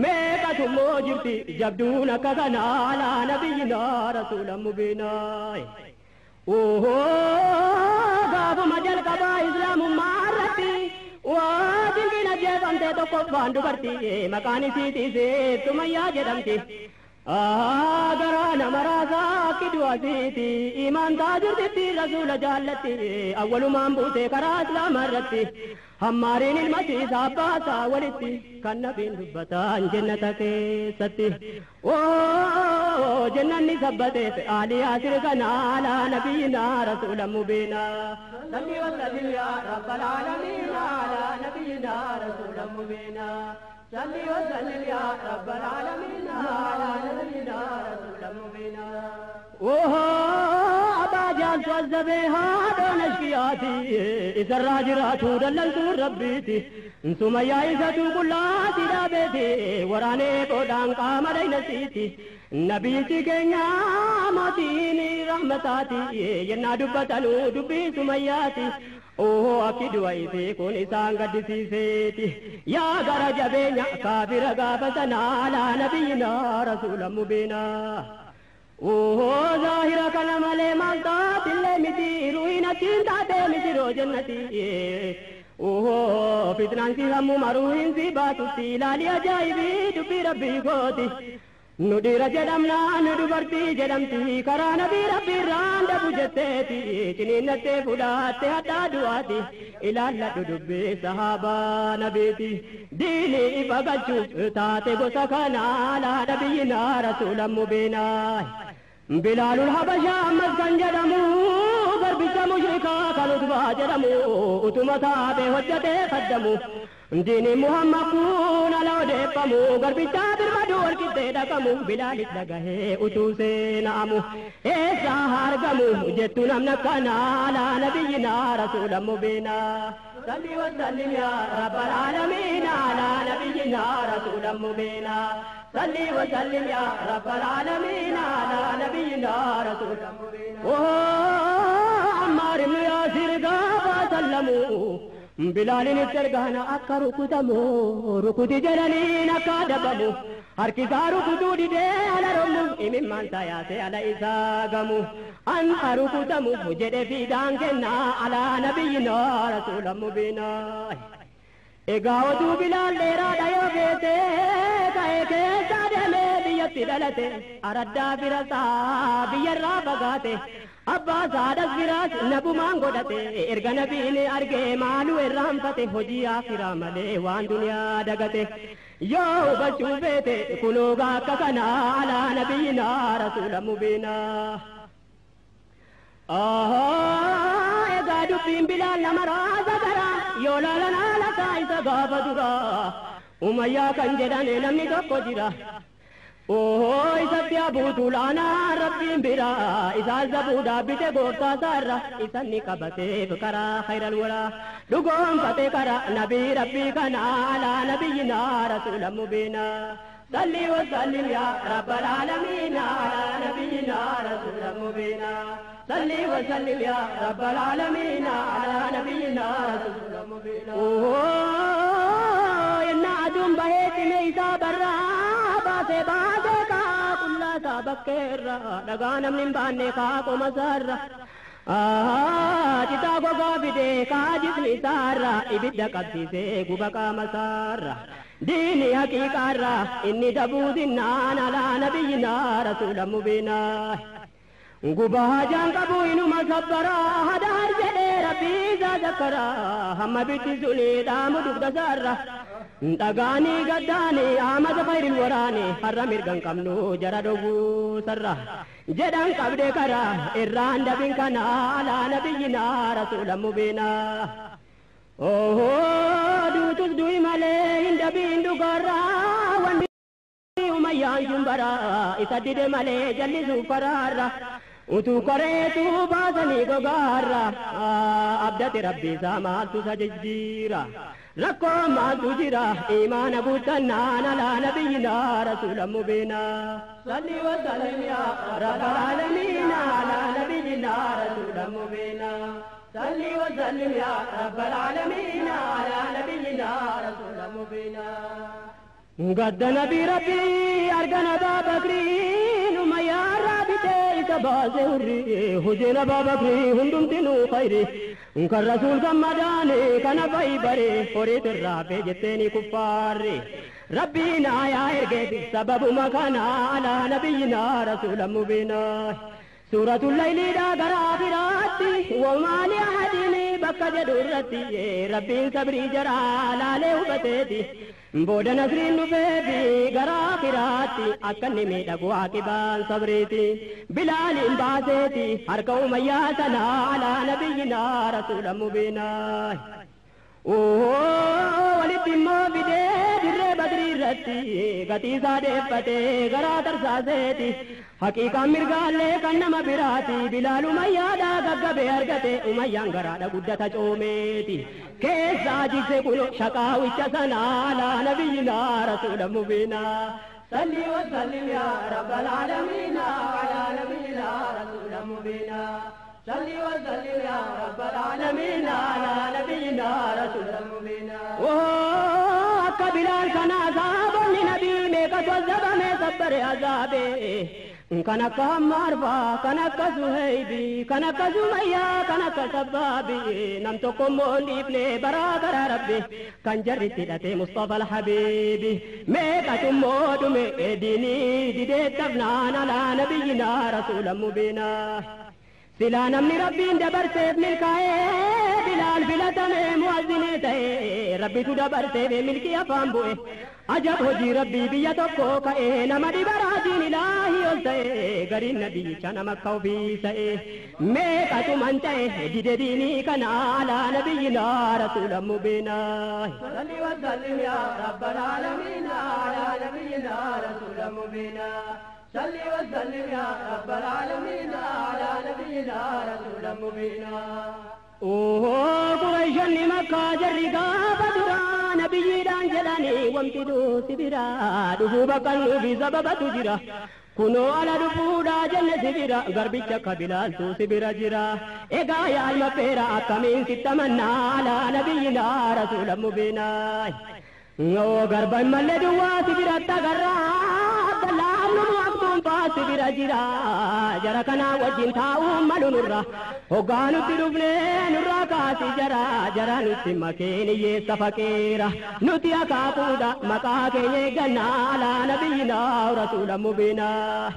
Meeqatu immoo jirti jabduun akka kanaa alaa nabiyyinaa rasuula mubinaa. Gaafuma jalqabaa islaamummaa irratti waa dinqiin ajjeefamtee tokkoffaan dubartii maqaan isiitiis Sumayyaa jedhamti. Garaa nama raasaa akki du'asiiti imaan taajirtitti rasuula jaallatti awwalumaan buutee karaa islaamaa irratti hammaariin ilma siisaa abbaasaa walitti kan nabiin dubbataan jennata keessatti. Jennanni sabbateef aalii asir kana alaa nabiyyinaa rasuula mubinaa. Salli wasallim yaa rabbal aalamiin alaa nabiyyinaa rasuula mubinaa. صلي وسلم يا رب العالمين على نبينا رسول مبينا. أبا جان توزبها دون أشكياتي إذا الراجرات دللت ربيتي سميا إذا كلاتي دابتي وراني بودان قام دينسيتي نبي سكينا موتيني رحمتاتي ينا دبتلو دبي سمياتي. Akki du'aa kun isaan gaddisiiseeti yaa gara jabeenya kaafira gaafa sanaa alaa nabiyyinaa rasuula mubinaa. Zaahira kana malee maal taatillee miti ruhiin achiin taatee miti roo jennati. Fitnaan si hammuma ruhiin si baatutti ilaali ajaa'ibii dubbii rabbii kooti. Nu dhiira jedhamna nu dubartii jedhamti karaa nabii rabbiirraan dabu jetteeti ciniinnattee fudhatte hadhaa du'aati ilaalladhu dubbii sahaabaa nabiiti diinii ifa galchuuf taate gosa kanaa alaa nabiyyinaa rasuula mubinaa. Bilaalul Habashaa ammas kan jedhamu garbicha mushrikaa kan utbaa jedhamu utuma taabee hojjetee kaddamu. Diini Muhammad kun ala odeeffamu garbicha birmaduu walqixxee dhaqamu Bilaalis dhagahee utuu seenaamu eessaa argamu jettu namni akkanaa alaa nabiyyinaa rasuula mubinaa. Salli wasallim yaa rabbal aalamiin alaa nabiyyinaa rasuula mubinaa. Salli wasallim yaa rabbal aalamiin alaa nabiyyinaa rasuula mubinaa. Ammaar ibnu Yaasir gaafa sallamu Bilaalin itti ergaana akka rukutamu rukuti jedhaniin akka adabamu harki isaa rukutuu didee ala rommu imimmaan tayaase ala isaa gamu an rukutamu jedhe fiidaan kennaa alaa nabiyyinaa rasuula mubinaa. Egaa oduu Bilaal dheeraadha yoo feete ka'ee keessa deemee biyyatti dhalate araddaa firasaa biyyarraa fagaate abbaa saadhas firaas nabumaan godhate erga nabiin argee maaluu irraanfate hojii akhiraa malee waan duniyaa dagate yoo hubachuu feete kunoo akka kanaa alaa nabiyyinaa rasuula mubinaa. Egaa dubbiin Bilaal nama raasa garaa yoo laalan haala isaa isa gaafa duraa Umayyaa kan jedhan namni tokko jira. Oh isatti abuutu laanaa rabbiin biraa isaan zabuudhaa bite gooftaa isaarra isan ni qabateef karaa khayral waraa dhugoonfate karaa nabii rabbii kanaa alaa nabiyyinaa rasuula mubiinaa. صلي وسلم يا رب العالمين على نبينا رسول مبينا صلي وسلم يا رب العالمين على نبينا رسول مبينا. إن عدم بهيت ميسا برا باسي باسي كا كل سابكرا لغانا من باني كاكو مسرا citaa gogaa fidee kaa jismi isaarra ibidda qabsiisee guba qaama isaarra diini haqiiqaarra inni dabuu zinnaan alaa nabiyyinaa rasuula mubiinaa. Gubaa hajaan qabu inuma sabbaraa hadaar jedhee rabbii isaa zakkaraa hamma bitti suni dhaamu dugda isaarra dhagaanii gaddaanii amata khayril waraanii har'a mirgan qabnu jara dhowwuu sarra jedhan qabde karaa irraan dabin kanaa alaa nabiyyinaa rasuula mubiinaa. Ohoo duutus du'i malee hin dabiin dhugaarraa wanti umayyaan jumbaraa isa dide malee jallisuuf karaarra. Utuu koreetu baasanii gogaarra abdate rabbi isaa maaltu isa jijjiira rakkoo maaltu jira imaana guuttannaan alaa nabiyyinaa rasuula mubiinaa. Salli wasallim yaa rabbal aalamiin alaa nabiyyinaa rasuula mubiinaa. Salli wasallim yaa rabbal aalamiin alaa nabiyyinaa rasuula mubiinaa. Gadda nabii rabbii argana Abaabakrii umayyaa raabitee isa baase hurrii hojiin Abaabakrii hundumtinuu khayri kan rasuul gammadaani kana fa'i bare horiitu irraa jetteeni kuffaarri rabbiin aayaa ergeeti sababuma kana alaa nabiyyinaa rasuula mubiinaa. Suuratul Layliidhaa gara akhiraatti wamaa li ahadin bakka jedhu irratti rabbiin sabrii jaraa laalee hubateeti. Booda nasriin dhufeefi gara akhiraatti akka inni miidhagu aqibaan sabriiti. Bilaaliin baaseeti harka umayyaa sanaa alaa nabiyyinaa rasuula mubiinaa. Walitti immoo fidee dirree badrii irratti gatii isaa deeffatee garaa tarsaaseeti. Haqiiqaan mirgaallee kan nama biraati Bilaal umayyaadhaa gaggabee argate umayyaan garaadha guddata coomeeti. Keessaa jigse kun shaqaawicha sanaa alaa nabiyyinaa rasuula mubiinaa. Salli wasallim yaa rabbal aalamiin alaa nabiyyinaa rasuula mubiinaa. صلي وسلم يا رب العالمين على نبينا رسول مبينا. وأكا بلال كان عذاب لنبي ميقات وزب مي صبر عذابي كان كعمار فا كان كزهيبي كان كزمية كان كسبابي نمتكم مولي برا برا ربي كان جرت لتي مصطفى الحبيبي ميقات مود مي ديني دي تفنان على نبينا رسول مبينا. Silaa namni rabbiin dabarseef milkaa'ee Bilaal filatamee mu'azzinee ta'ee rabbitu dabarseef milkii afaan bu'e ajab hojii rabbii biyya tokko ka'ee nama dhibaraatiin ilaahii ol ta'ee gariin nabiyyicha nama akka ofii ta'ee meeqatu manca'e dide diinii kana alaa nabiyyinaa rasuula mubiinaa. Salli wasallim yaa rabbal aalamiin alaa nabiyyinaa rasuula mubiinaa. صلي وسلم يا رب العالمين على نبينا رسول مبينا. أوه قريش مكة جرقا بدرا نبي دان جلاني وامتدو سبرا دفوبك النبي سبب تجرا كنو على دفودا جنة سبرا غربك قبلال تو سبرا جرا إيقا يا المفيرا كمين ستمنى على نبينا رسول مبينا. غربا ملدوا سبرا تغرا Sibira jira jara kana wajjin taa'uu malu nurra hoggaa nutti dhufnee nurra kaasi jara jara nutti makeen hiyyeessa faqiira nuti akaakuudha maqaa keenya eeggannaa alaa nabiyyinaa rasuula mubiinaa.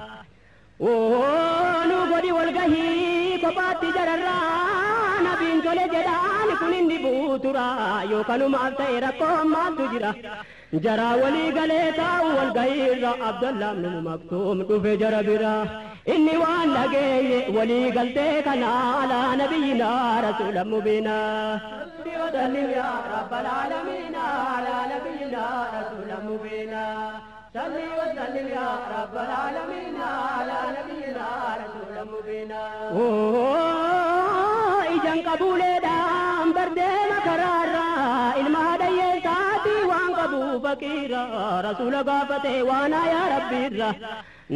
Nu godhi walgahii kophaatti jararraa nabiin tole jedhaan kun inni buutura yookanumaaf ta'e rakkoo maaltu jira jara walii galee taa'u walgahiirra Abdallah ibnu Maktuum dhufe jara bira inni waan dhageenye walii galtee kana alaa nabiyyinaa rasuula mubiinaa. وسلم يا رب العالمين على نبينا رسول مبينا. صل وسلم يا رب العالمين على نبينا رسول مبينا. Ijaan qabuuleedhaan bardeema karaarra ilma haadhayyeessaati waan qabu faqiira rasuula gaafate waan yaa rabbiirra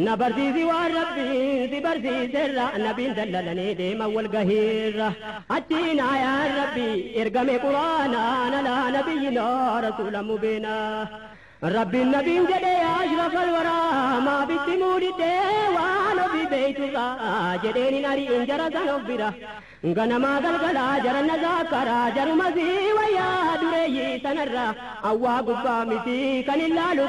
na barsiisi waan rabbiin si barsiiserra nabiin dallalanii deeman wal gahiirra achiin yaa rabbi ergame quraanaan alaa nabiyyinaa rasuula mubiinaa. ربي النبي جدي أشرف الورى ما بيتمولي وانا في بيت الله جديني ناري إنجرا سنوبرا غنما غلغلا جرى نذاكرا جر مزي ويا دري سنرا أوا قبا متي كان اللالو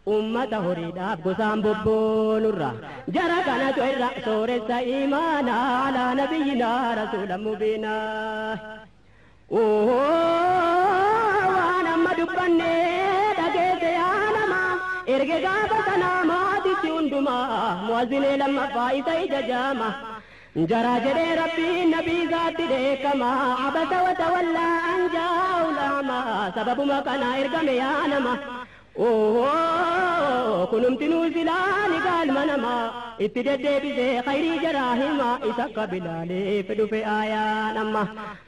أمة هريدا قسام ببونرا جرى كان تورا سورة إيمانا على نبينا رسول مبينا. وانا مدبني erga gaafa sanaa maatitti hundumaa mu'azzinee lammaffaa isa ija jaama jaraa jedhee rabbiin nabii isaatti dheekkama abasa watawallaa an jaa'u laama sababuma kana ergame yaa nama. Kunumtinuu silaa ni galma nama itti deddeebisee khayrii jaraa hima isa akka bilaaleef dhufe aayaan amma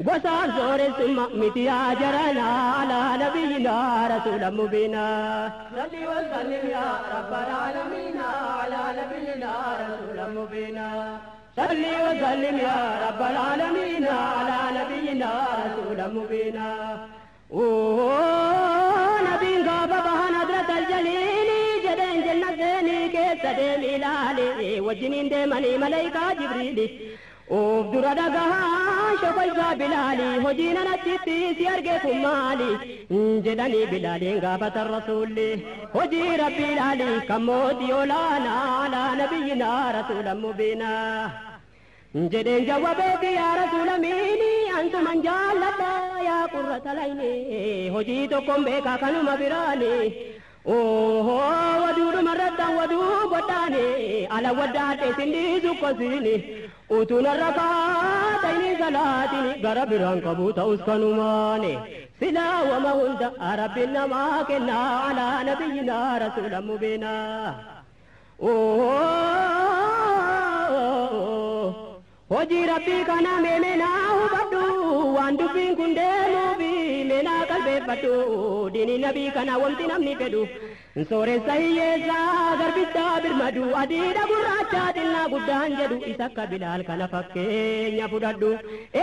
gosaaf sooressumma miti yaa jaranaa alaa nabiyyinaa rasuula mubiinaa. صل وسلم يا رب العالمين على نبينا رسول مبينا. صل وسلم يا رب العالمين على نبينا رسول مبينا. نبي غاب بها نظرة الجليل جدين جنة زيني كيس ديم إلالي وجنين ديمني ملايكا جبريلي أوف درا دغها شوكويسا بلالي هجينا نتيتي سيارجي كمالي جدني بلالي غابة الرسول هجي ربي لالي كموتي أولانا على نبينا رسول مبينا. jedheen jawwabeeti yaa rasuula miini antuman jaalladha yaa qurrata layni hojii tokkoon beekaa kanuma biraani waduudhuma irrattan waduu godhaani ala waddaadhe sindiisu kosiini utuun irra kaatayni salaatini gara biraan qabu ta'us kanumaani silaa wama hunda rabbiin namaa kennaa alaa nabiyyinaa rasuula mubiinaa. Hojii rabbii kana meemenaa hubadhu waan dubbiin kun deemuufi meenaa qalbeeffadhu diinii nabii kana wanti namni fedhu sooressa hiyyeessaa garbichaa birmadu adiidha gurraachaa xinnaa guddaan jedhu isa akka bilaal kana fakkeenya fudhadhu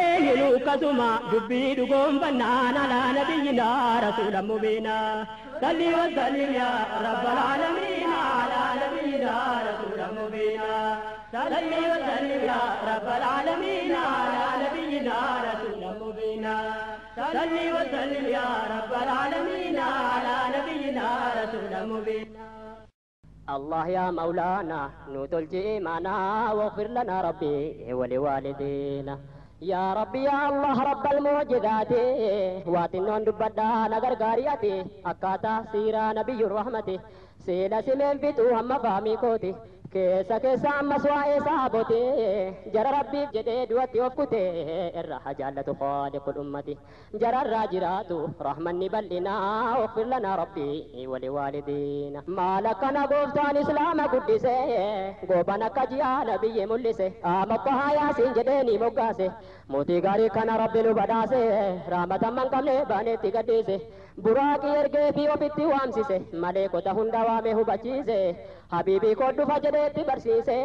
eenyunu akkasuma dubbii dhugoonfannaan alaa nabiyyinaa rasuula mubiinaa. صل وسلم يا رب العالمين على نبينا رسول مبينا. صل وسلم يا رب العالمين على نبينا رسول مبينا. صل وسلم يا رب العالمين على نبينا رسول مبينا. الله يا مولانا نوتل إيمانا واغفر لنا ربي ولوالدينا. يا ربي يا الله رب المعجزات واتنون دبدا نغر غارياتي أكاتا سيرا نبي الرحمة سيلا سمين فتو هم فامي كوتي كيسا كيسا أما سواء صابوتي جرى ربي جديد وتوفكتي الراحة جالة خالق الأمة جرى الراجرات رحمن بلنا واغفر لنا ربي ولوالدينا. ما لك نغفتان إسلام قدسي غوبنا كجيا نبي ملسي آمطها ياسين جديني مقاسي موتي غاري كان ربي نبداسي رحمة من قبل بانتي قدسي براكي ergee fi ofitti waamsise maleekota hunda waame hubachiise habiibii koo dhufa jedheetti barsiise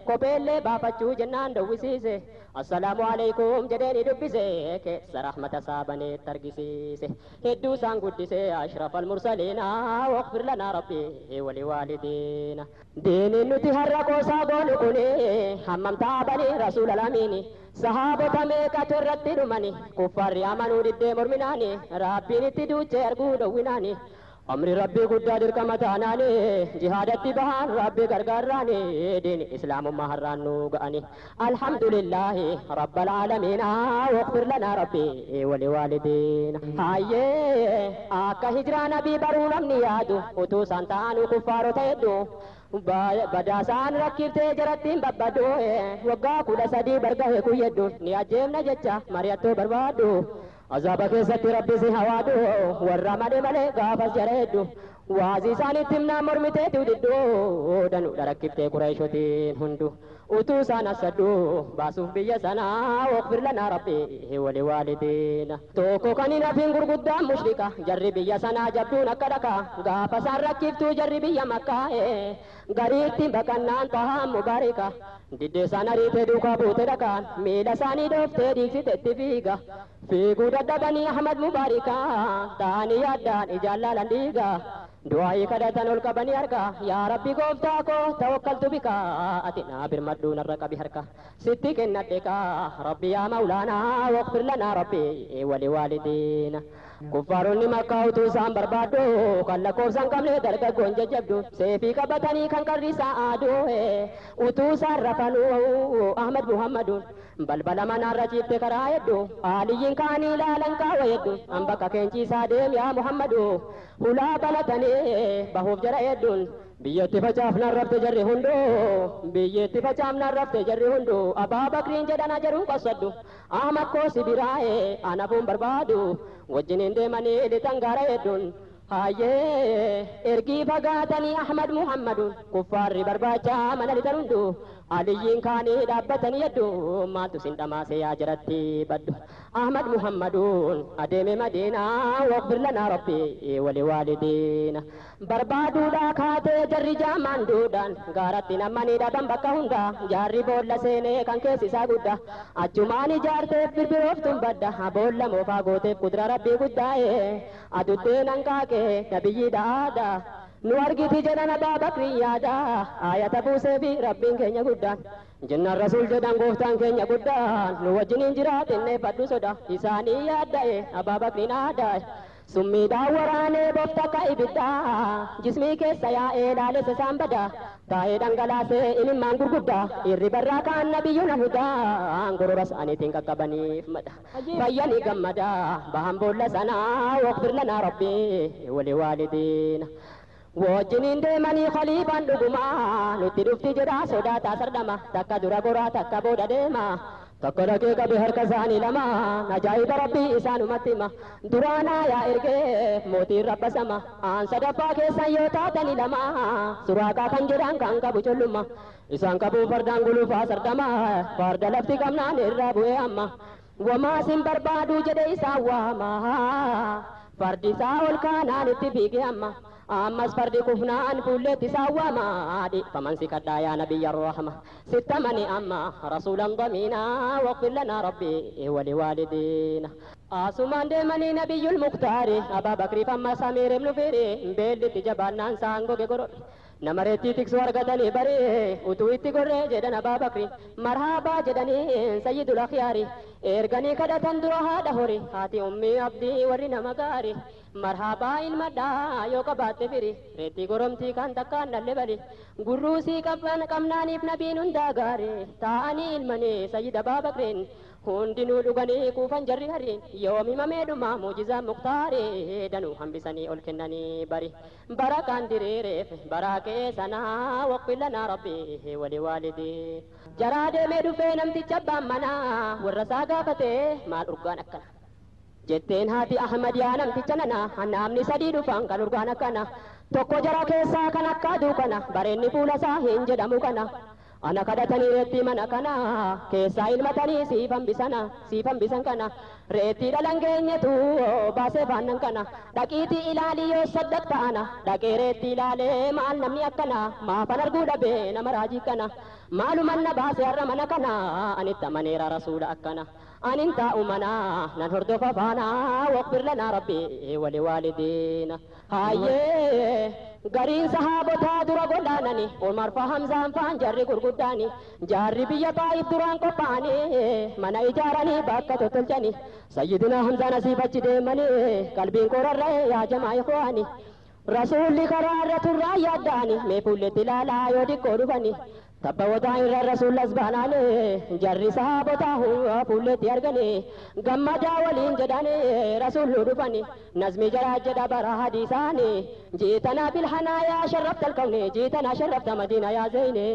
kopheellee baafachuu jennaan dawwisiise assalaamu alaikum jedheeni dubbise keessa rahmata saabaneetti argisiise hedduu isaan guddise ashraf almursaliina waqfir lanaa rabbi waliwaalidiina. Diiniin nuti har'a qoosaa goonu kuni hammam taabanii rasuula lamiini sahaabota meeqatu irratti dhumani kuffaarri amanuu diddee morminaani rabbiin itti duuchee arguu dhowwinaani amri rabbii guddaa dirqama taanaani jihaadatti bahaan rabbii gargaarraani diini islaamummaa har'aan nu ga'ani alhamdulillaahi rabbal aalamiina waqfir lanaa rabbii waliwaalidiina. Hayyee akka hijiraa nabii baruu namni yaadu utuu isaan ta'anuu kuffaarota hedduu badaasaan rakkiftee jarattiin babbaddu waggaa 13 bargahee kuyyeddu ni ajjeemna jecha mari'attoo barbaaddu azaaba keessatti rabbi si hawaadhu warra malee malee gaafas jara heddu Waazii isaaniitti himnaa mormiteetu didduu danuudha rakkiftee Qureeshotiin hundu utuu isaan asaddu baasuuf biyya sanaa waqfir lanaa rabbi wali waalidiina. Tokko kan hin hafin gurguddaan mushrika jarri biyya sanaa jabduun akka dhakaa gaafa isaan rakkiftuu jarri biyya makkaa gariitti baqannaan tahaan mubaarika diddee isaan ariitee duukaa buute dhakaan miila isaanii dhooftee dhiigsiteetti fiiga fiiguu dadhabanii Ahmad Mubaarika ta'anii yaaddaan ijaan laalan dhiiga. Du'aa'ii kadhatan ol qabanii harka yaa rabbi gooftaa koo tawakkaltu bika ati naa birmadhuu narra qabi harka sitti kennadhe kaa rabbi yaa mawlaanaa waqfir lanaa rabbi wali waalidiina. Kuffaaronni makkaa utuu isaan barbaaddu kan lakkoofsa hin qabne dargaggoon jajjabdu seefii qabatanii kan qarri isaa aaduu utuu isaan rafanuu Ahmad Muhammaduun balbala manaarra ciifte karaa hedduu Aliyyiin kaanii ilaalan kaawa hedduu an bakka keenchiisaa deem yaa Muhammadu hulaa banatanii bahuuf jara hedduun biyyatti facaafnaan rafte jarri hunduu biyyatti facaafnaan rafte jarri hunduu Abaa Bakriin jedhan ajaruu qasaddu Ahmad koo si biraa'e anafuun barbaadu wajjiniin deemanii lixan gaara hedduun hayyee ergii fagaatanii Ahmad Muhammaduun kuffaarri barbaachaa mana lixan hunduu Aliyyiin kaanii dhaabbatanii hedduu maaltu sin dhamaase yaa jaratti baddu Ahmad Muhammaduun adeeme Madiinaa waqfir lanaa rabbi wali waalidiina barbaaduudhaa kaatee jarri jaamaan duudhaan gaaratti nammanii dhaban bakka hundaa jaarri boolla seenee kan keessi isaa guddaa achumaan ijaarteef birbirooftuun badda boolla moofaa gooteef kudura rabbii guddaa'e aduttee nan qaaqee nabiyyi dhaadaa nu argiti jedhan Abaa Bakriin yaada ayata buusee fi rabbiin keenya guddaan jennaan rasuul jedhan gooftaan keenya guddaan nu wajjiniin jiraatinne fadhu soda isaanii yaadda'e Abaa Bakriin aadaa'e summiidhaan waraanee bofta akka ibiddaa jismii keessa yaa'ee laalessa isaan bada taa'ee dhangalaasee imimmaan gurguddaa irri barraa kaan nabiyyuun hudaa gorora isaaniitiin qaqqabaniif mada fayyanii gammadaa bahan boolla sanaa waqfir lanaa rabbi wali waalidiina. Wajjiniin deemanii khaliifaan dhugumaa nutti dhufti jedhaa sodaataa sardama takka dura goraa takka booda deema takka dhaqee qabe harka isaanii lama ajaa'iba rabbii isaanumatti hima duraanaa yaa ergee mootiin rabba sama aan sadaffaa keessan yoo taatanii lama suraaqaa kan jedhan kan qabu collumma isaan qabuu fardaan gulufaa sardama farda lafti qabnaan irraa bu'ee amma wamaa sin barbaaduu jedhe isaan waama fardi isaa ol kaanaan itti fiige amma ammas fardi kufnaan fuulleetti isaa waama faman si kadhaa yaa nabiyya rahma sittamani amma rasuulan damiina waqfir lanaa rabbi wali waalidiina. Asumaan deemanii nabiyyul muktaari Abaa Bakriif amma Samiir ibnu Fiiri beellitti jabaannaan isaan goge gororre nama reettii tiksuu argatanii baree utuu itti gorree jedhan Abaa Bakri marhaabaa jedhanii sayyidul akhyaari erganii kadhatan dura haadha hori haati ummii abdii warri nama gaari marhaabaa ilmadhaa yoo qabaatte firi reettii goromtii kan takkaan dhalle bali gurruusii qabnaaniif nabiin hundaa gaari taa'anii ilmanii sayyid Abaa Bakriin hundinuu dhuganii kuufan jarri hariin yoom himamee dhuma muujizaa muktaari danuu hambisanii ol kennanii bari barakaan diriireef baraa kee sanaa waqfir lanaa rabbi wali waalidii. Jaraa deemee dhufee namticha abbaan manaa warra isaa gaafatee maal urgaan akkana jetteen haati Ahmad yaa namticha nana namni sadii dhufan kan urgaan akkana tokko jara keessaa kan akka aduu kana bareenni fuula isaa hin jedhamu kana ana kadhatanii reettii mana kana keessaa ilmatanii siifan bisan kana reettii dhalan geenyetu baasee faannan kana dhaqiitii ilaalii yoo saddaq ta'ana dhaqee reettii ilaalee maal namni akkana maafan arguu dhabee nama raajii kana maaluman na baase har'a mana kana anitti amaneera rasuula akkana anin taa'u mana nan hordofa faana waqfir lanaa rabbi wali waalidiina. Hayyee gariin sahaabotaa dura godaanani Umar fa Hamzaan faan jarri gurguddaani jaarri biyya Taa'if duraan qophaa'anii mana ijaaranii bakka tottolchani sayyidina Hamzaan asiif achi deemanii qalbiin korarra'e yaa jamaa ikhwaani rasuulli karaa irra turraa yaaddaani mee fuulletti ilaalaa yoo diqqoo dhufani Tabba irra rasuulas baanaane jarri sahaabota fuulleetti argani gammadaa waliin jedhani rasuullu dhufani nazmi jaraa jedha bara hadiisaani jiitanaa bilhanaa yaa sharrafta alkawni jiitanaa sharrafta madiina yaa zeyne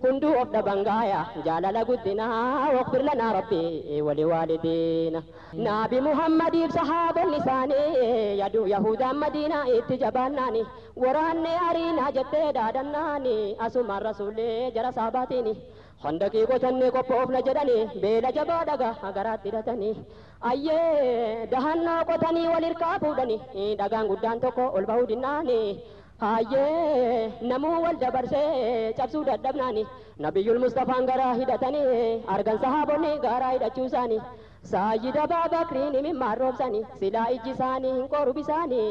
hunduu of dhabangaaya jaalala guddinaa waqfir lanaa rabbi wali waalidiina naabi muhammadiif sahaabonni isaanii yaduu yahudaan madiinaa itti jabaannaani waraanne ariinaa jettee dhaadannaani asumaan rasuullee jara saabaatiini handaqii qotannee qophoofna jedhani beela jabaa dhagaa garaatti hidhatanii ayyee dahannoo qotanii wal hirkaa fuudhani dhagaan guddaan tokko ol bahuu dinnaani hayyee namuu wal dabarsee cabsuu dadhabnaani nabiyyul mustafaan garaa hidhatanii argan sahaabonni garaa hidhachuu isaanii sayyida Abubakriin mimmaan roobsanii silaa ijji isaanii hin qoru bisaanii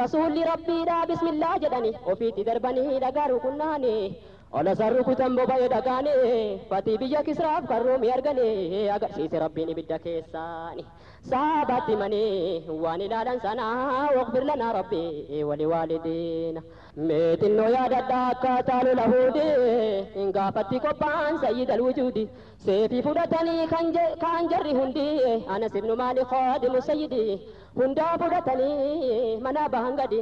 rasuulli rabbiidhaa bismillaa jedhani ofiitti darbanii dhagaa rukunnaani ola sarru kutan boba'ee dhagaani fatii biyya kisraaf karruumii argani agarsiise rabbiin ibidda keessaani saabaatti manii waan ilaalan sanaa waqfir lanaa rabbi wali waalidiina meexinnoo yaadadhaa akkaataa lola huudi hin gaafatti qophaa'an sayyid alwujuudi seefii fudhatanii kaan jarri hundi anas ibnu maalik khaadimu sayyidi hundaa fudhatanii manaa bahan gadi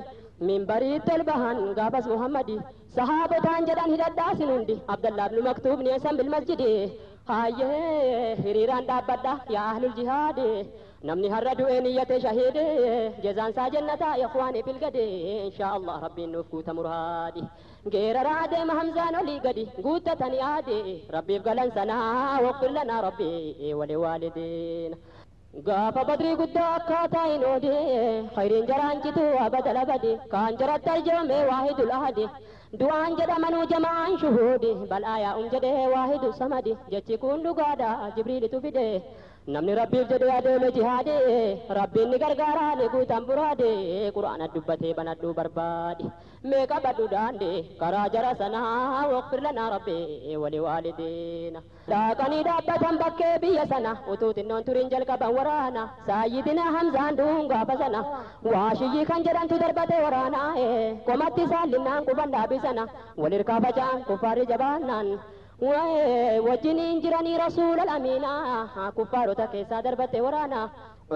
minbariitti ol bahan gaafas muhammadi sahaabotaan jedhan hidhadhaa sin hundi abdallah ibnu maktuub ni eessan bilmasjidi hayyee hiriiraan dhaabbadha yaa ahlul jihaadi namni har'a du'ee niyyate shahiide jezaan isaa jannataa ikhwaanii filgade inshaa allah rabbiin nuuf guuta muraadi geeraraa deema hamzaan olii gadi guuttatanii aade rabbiif galan sanaa waqfir lanaa rabbi wali waalidiina gaafa badrii guddaa akkaataa hin oode khayriin jaraan cituu abadal abadi kaan jaratti arjoome waahidul ahadi du'aan jedhamanuu jama'aan shuhuudi bal'aa yaa'um jedhee waahidu samadi jechi kun dhugaadha jibriilitu fide namni rabbiif jedhee adeeme jihaade rabbiin ni gargaaraa ni guutan buraade qur'aana dubbatee banadhuu barbaade mee qabadhu daande karaa jara sanaa waqfir lanaa rabbi wali waalidiina dhaaqanii dhaabbatan bakkee biyya sana utuu xinnoon turiin jalqaban waraana saayyidina hamzaan duun gaafa sana waashiyyii kan jedhantu darbate waraana komatti saallinnaan quban dhaabisana wal hirkaa faca'an kuffaarri jabaannaan wajjiniin jiranii rasuula amiina kuffaarota keessaa darbate waraana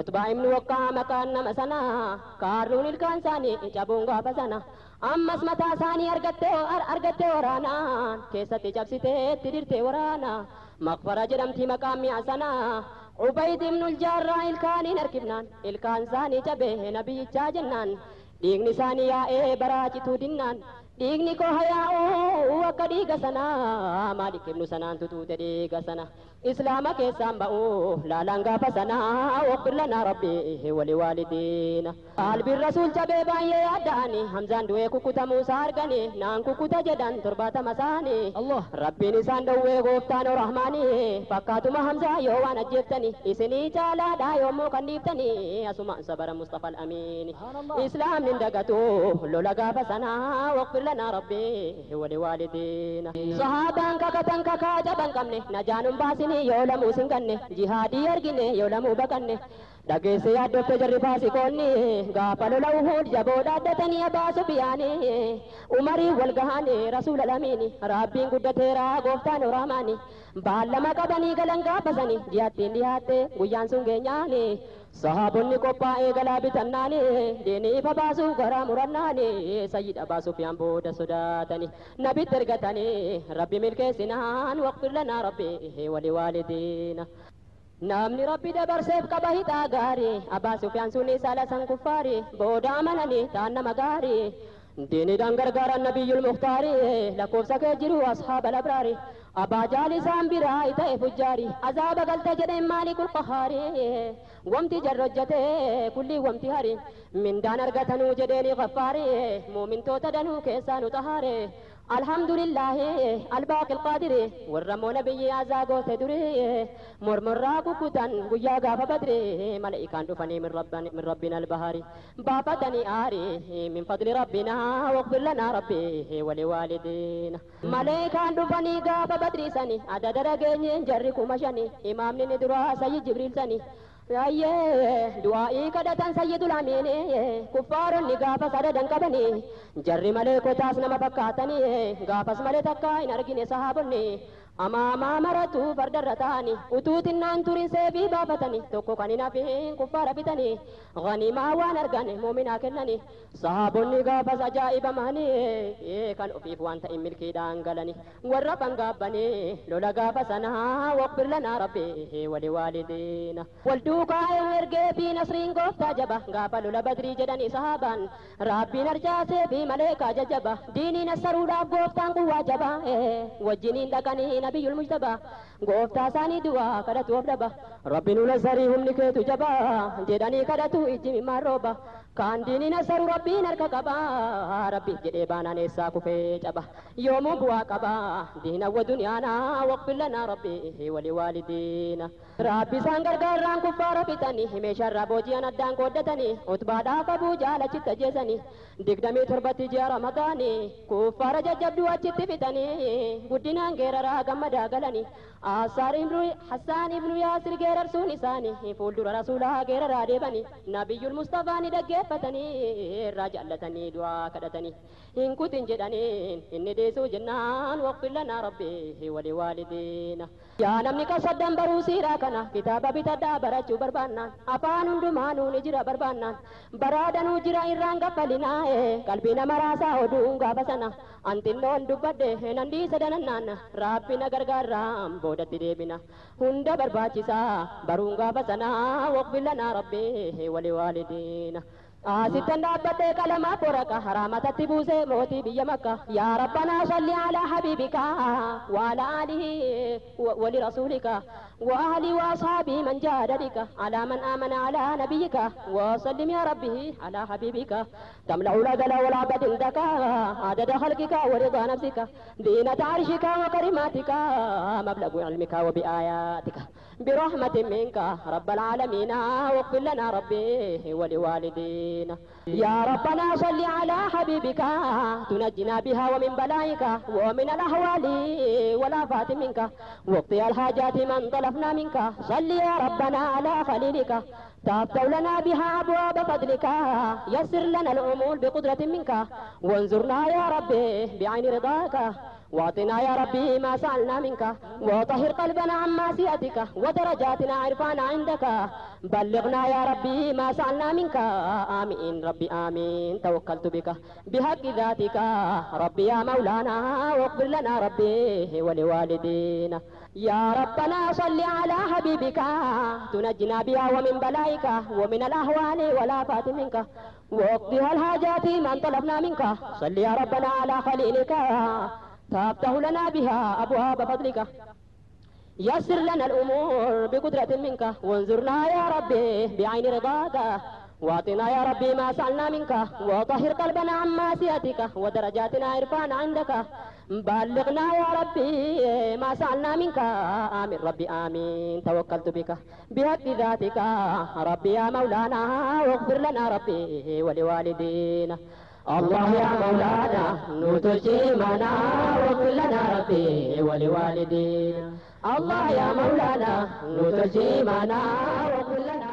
utbaa ibnu waqqaa maqaan nama sana kaarruun ilkaan isaanii cabuun gaafa sana ammas mataa isaanii argatte waraanaan keessatti cabsitee itti dirte waraana maqfara jedhamti maqaan mi'a sana ubayd ibnul jaarraa ilkaaniin harkifnaan ilkaan isaanii cabee nabiyyichaa jennaan dhiigni isaanii yaa'ee baraacituu dinnaan dhiigni koo hayaa'uu akka dhiiga sanaa maalik ibnu sanaan tutuute dhiiga sana islaama keessaan ba'uu laalaan gaafa sanaa waqfir lanaa rabbi wali waalidiina qalbiin rasuul cabee baay'ee yaadda'ani hamzaan du'ee kukkutamuu isaa argani naan kukkuta jedhan 70 isaanii rabbiin isaan dhowwee gooftaan rahmaani fakkaatuma hamzaa yoo waan ajjeeftani isinii caalaadhaa yommuu kan dhiiftani asumaan sabara mustafa al-amiini islaamni hin dagatu lola gaafa sanaa waqfir lanaa rabbi wali waalidiina sahaabaan kakatan kakaa jaban qabne najaanun baasini yoo lamuu sin ganne jihaadii argine yoo lamuu baqanne dhageesse yaaddofte jarri faasikoonni gaafa lola uhuud jaboo dhaaddatanii abaa sufiyaani umarii wal gahaani rasuula lamiini rabbiin guddateera gooftaan rahmaani baallama qabanii galan gaafasani ji'attiin dhiyaatte guyyaan sun geenyaani sahaabonni qophaa'ee galaa bitannaani diinii ifa baasuu garaa murannaani sayyid abaa sufiyaan booda sodaatani nabitti ergatanii rabbi milkeessinaan waqfir lanaa rabbi wali waalidiina namni rabbi dabarseef qaba hixaa gaarii abbaa sufiyaan sunni saala san kuffaarii booda amananii ta'an nama gaarii diiniidhaan gargaaran nabiyyul muhtaarii lakkoofsa kee jiru ashaaba labraari abbaa jaalisaan biraa ta'e fujjaari azaaba galte jedheen maalikul qahaarii wamti jarri hojjate kulli wamti hari mindaan argatanuu jedheeni gaffaarii muumintoota danuu keessaa nu xahaare alhamdulillahi albaaqi alqaadiri warra moo nabiyyi azaa goote durii mormorraa kukkutan guyyaa gaafa badri malaa'ikaan dhufanii min rabbina albahari baafatanii aari min fadli rabbinaa waqfir lanaa rabbi wali waalidiina malaa'ikaan dhufanii gaafa badrii sani adada dhageenyeen jarri 5,000 imaamni ni duraa sayyi jibriil sani Du'aa'ii kadhatan sayyidul amiini kuffaaronni gaafa sadadan qabanii jarri malee kotaas nama fakkaatanii gaafas malee takkaa hin argine sahaabonni amaamaa maratu fardarra ta'anii utuu xinnaan turin seefii baafatanii tokko kan hin hafin kuffaara fitanii ganimaa waan argan muuminaa kennanii sahaabonni gaafas ajaa'ibamanii kan ofiif waan ta'in milkiidhaan galanii warra fangaabbanii lola gaafa sanaa waqfir lanaa rabbi wali waalidiina wal duukaa ergee fi nasriin gooftaa jaba gaafa lola badrii jedhanii sahaabaan rabbiin arjaasee fi maleekaa jajjaba diiniin assaruudhaaf gooftaan quwwaa jaba wajjiniin dhaqanii nabiyyul mujtaba gooftaa isaanii du'aa kadhatu of dhaba rabbi nu nasarii humni keetu jaba jedhanii kadhatu ijji mimmaan rooba kaan diiniin assaru rabbiin harka qaba rabbiif jedhee baanaan eessaa kufee caba yoomuu bu'aa qaba diinawwa duniyaanaa waqfir lanaa rabbi wali waalidiina rabbi isaan gargaarraan kuffaara fixanii meeshaarraa booji'an addaan qooddatanii utbaadhaaf abuu jaalachitti ajjeesanii 27tti ji'a ramadaanii kuffaara jajjabduu achitti fixanii guddinaan geeraraa gammadaa galanii Hassaan ibnu Yaasir geerarsuun isaanii fuuldura rasuulaa geeraraa deebanii nabiyyul Mustafaa ni dhaggeeffatanii irraa jaallatanii du'aa kadhatanii hin kutin jedhanii inni dhiisuu jennaan waqfir lanaa rabbi wali waalidiina. Yaa namni qasaddan baruu siiraa kana kitaaba bitadhaa barachuu barbaannaan afaan hundumaanuu ni jira barbaannaan baraadanuu jira irraan gaffalinaa qalbii nama raasaa oduun gaafa sana anxinnoon dubbadhe nan dhiisa danannaan rabbi na gargaarraan boodatti deebina hunda barbaachisaa baruun gaafa sanaa waqfir lanaa rabbi wali waalidiina. Asittan dhaabbadhee qalamaa boraqa haraamatatti buusee mootii biyya makka yaa rabbanaa salli alaa habiibika wa alaa aalihi wa lirasuulika wa ahli wa ashaabii man jaada bika alaa man aamana alaa nabiyyika wa sallim yaa rabbihi alaa habiibika tamla'u lagala walabad indaka adada khalqika wa ridaa nafsika diinata arshika wa karimaatika mablagu ilmika wa biaayatika برحمة منك رب العالمين واغفر لنا ربي ولوالدينا يا ربنا صل على حبيبك تنجنا بها ومن بلائك ومن الأهوال والآفات منك واقضي الحاجات من طلبنا منك صل يا ربنا على خليلك تفتح لنا بها أبواب فضلك يسر لنا الأمور بقدرة منك وانظرنا يا ربي بعين رضاك واعطنا يا ربي ما سألنا منك وطهر قلبنا عن معصيتك ودرجاتنا عرفانا عندك بلغنا يا ربي ما سألنا منك آمين ربي آمين توكلت بك بحق ذاتك ربي يا مولانا واغفر لنا ربي ولوالدينا يا ربنا صل على حبيبك تنجنا بها ومن بلائك ومن الأهوال والآفات منك واقضيها الحاجات من طلبنا منك صل يا ربنا على خليلك تفتح لنا بها أبواب فضلك يسر لنا الأمور بقدرة منك وانظرنا يا ربي بعين رضاك واعطنا يا ربي ما سألنا منك وطهر قلبنا عن معصيتك ودرجاتنا عرفان عندك بلغنا يا ربي ما سألنا منك آمين ربي آمين توكلت بك بحق ذاتك ربي يا مولانا واغفر لنا ربي ولوالدينا الله يا مولانا نتجيمنا واغفر لنا ربي ولوالدينا الله يا مولانا نتجيمنا واغفر لنا.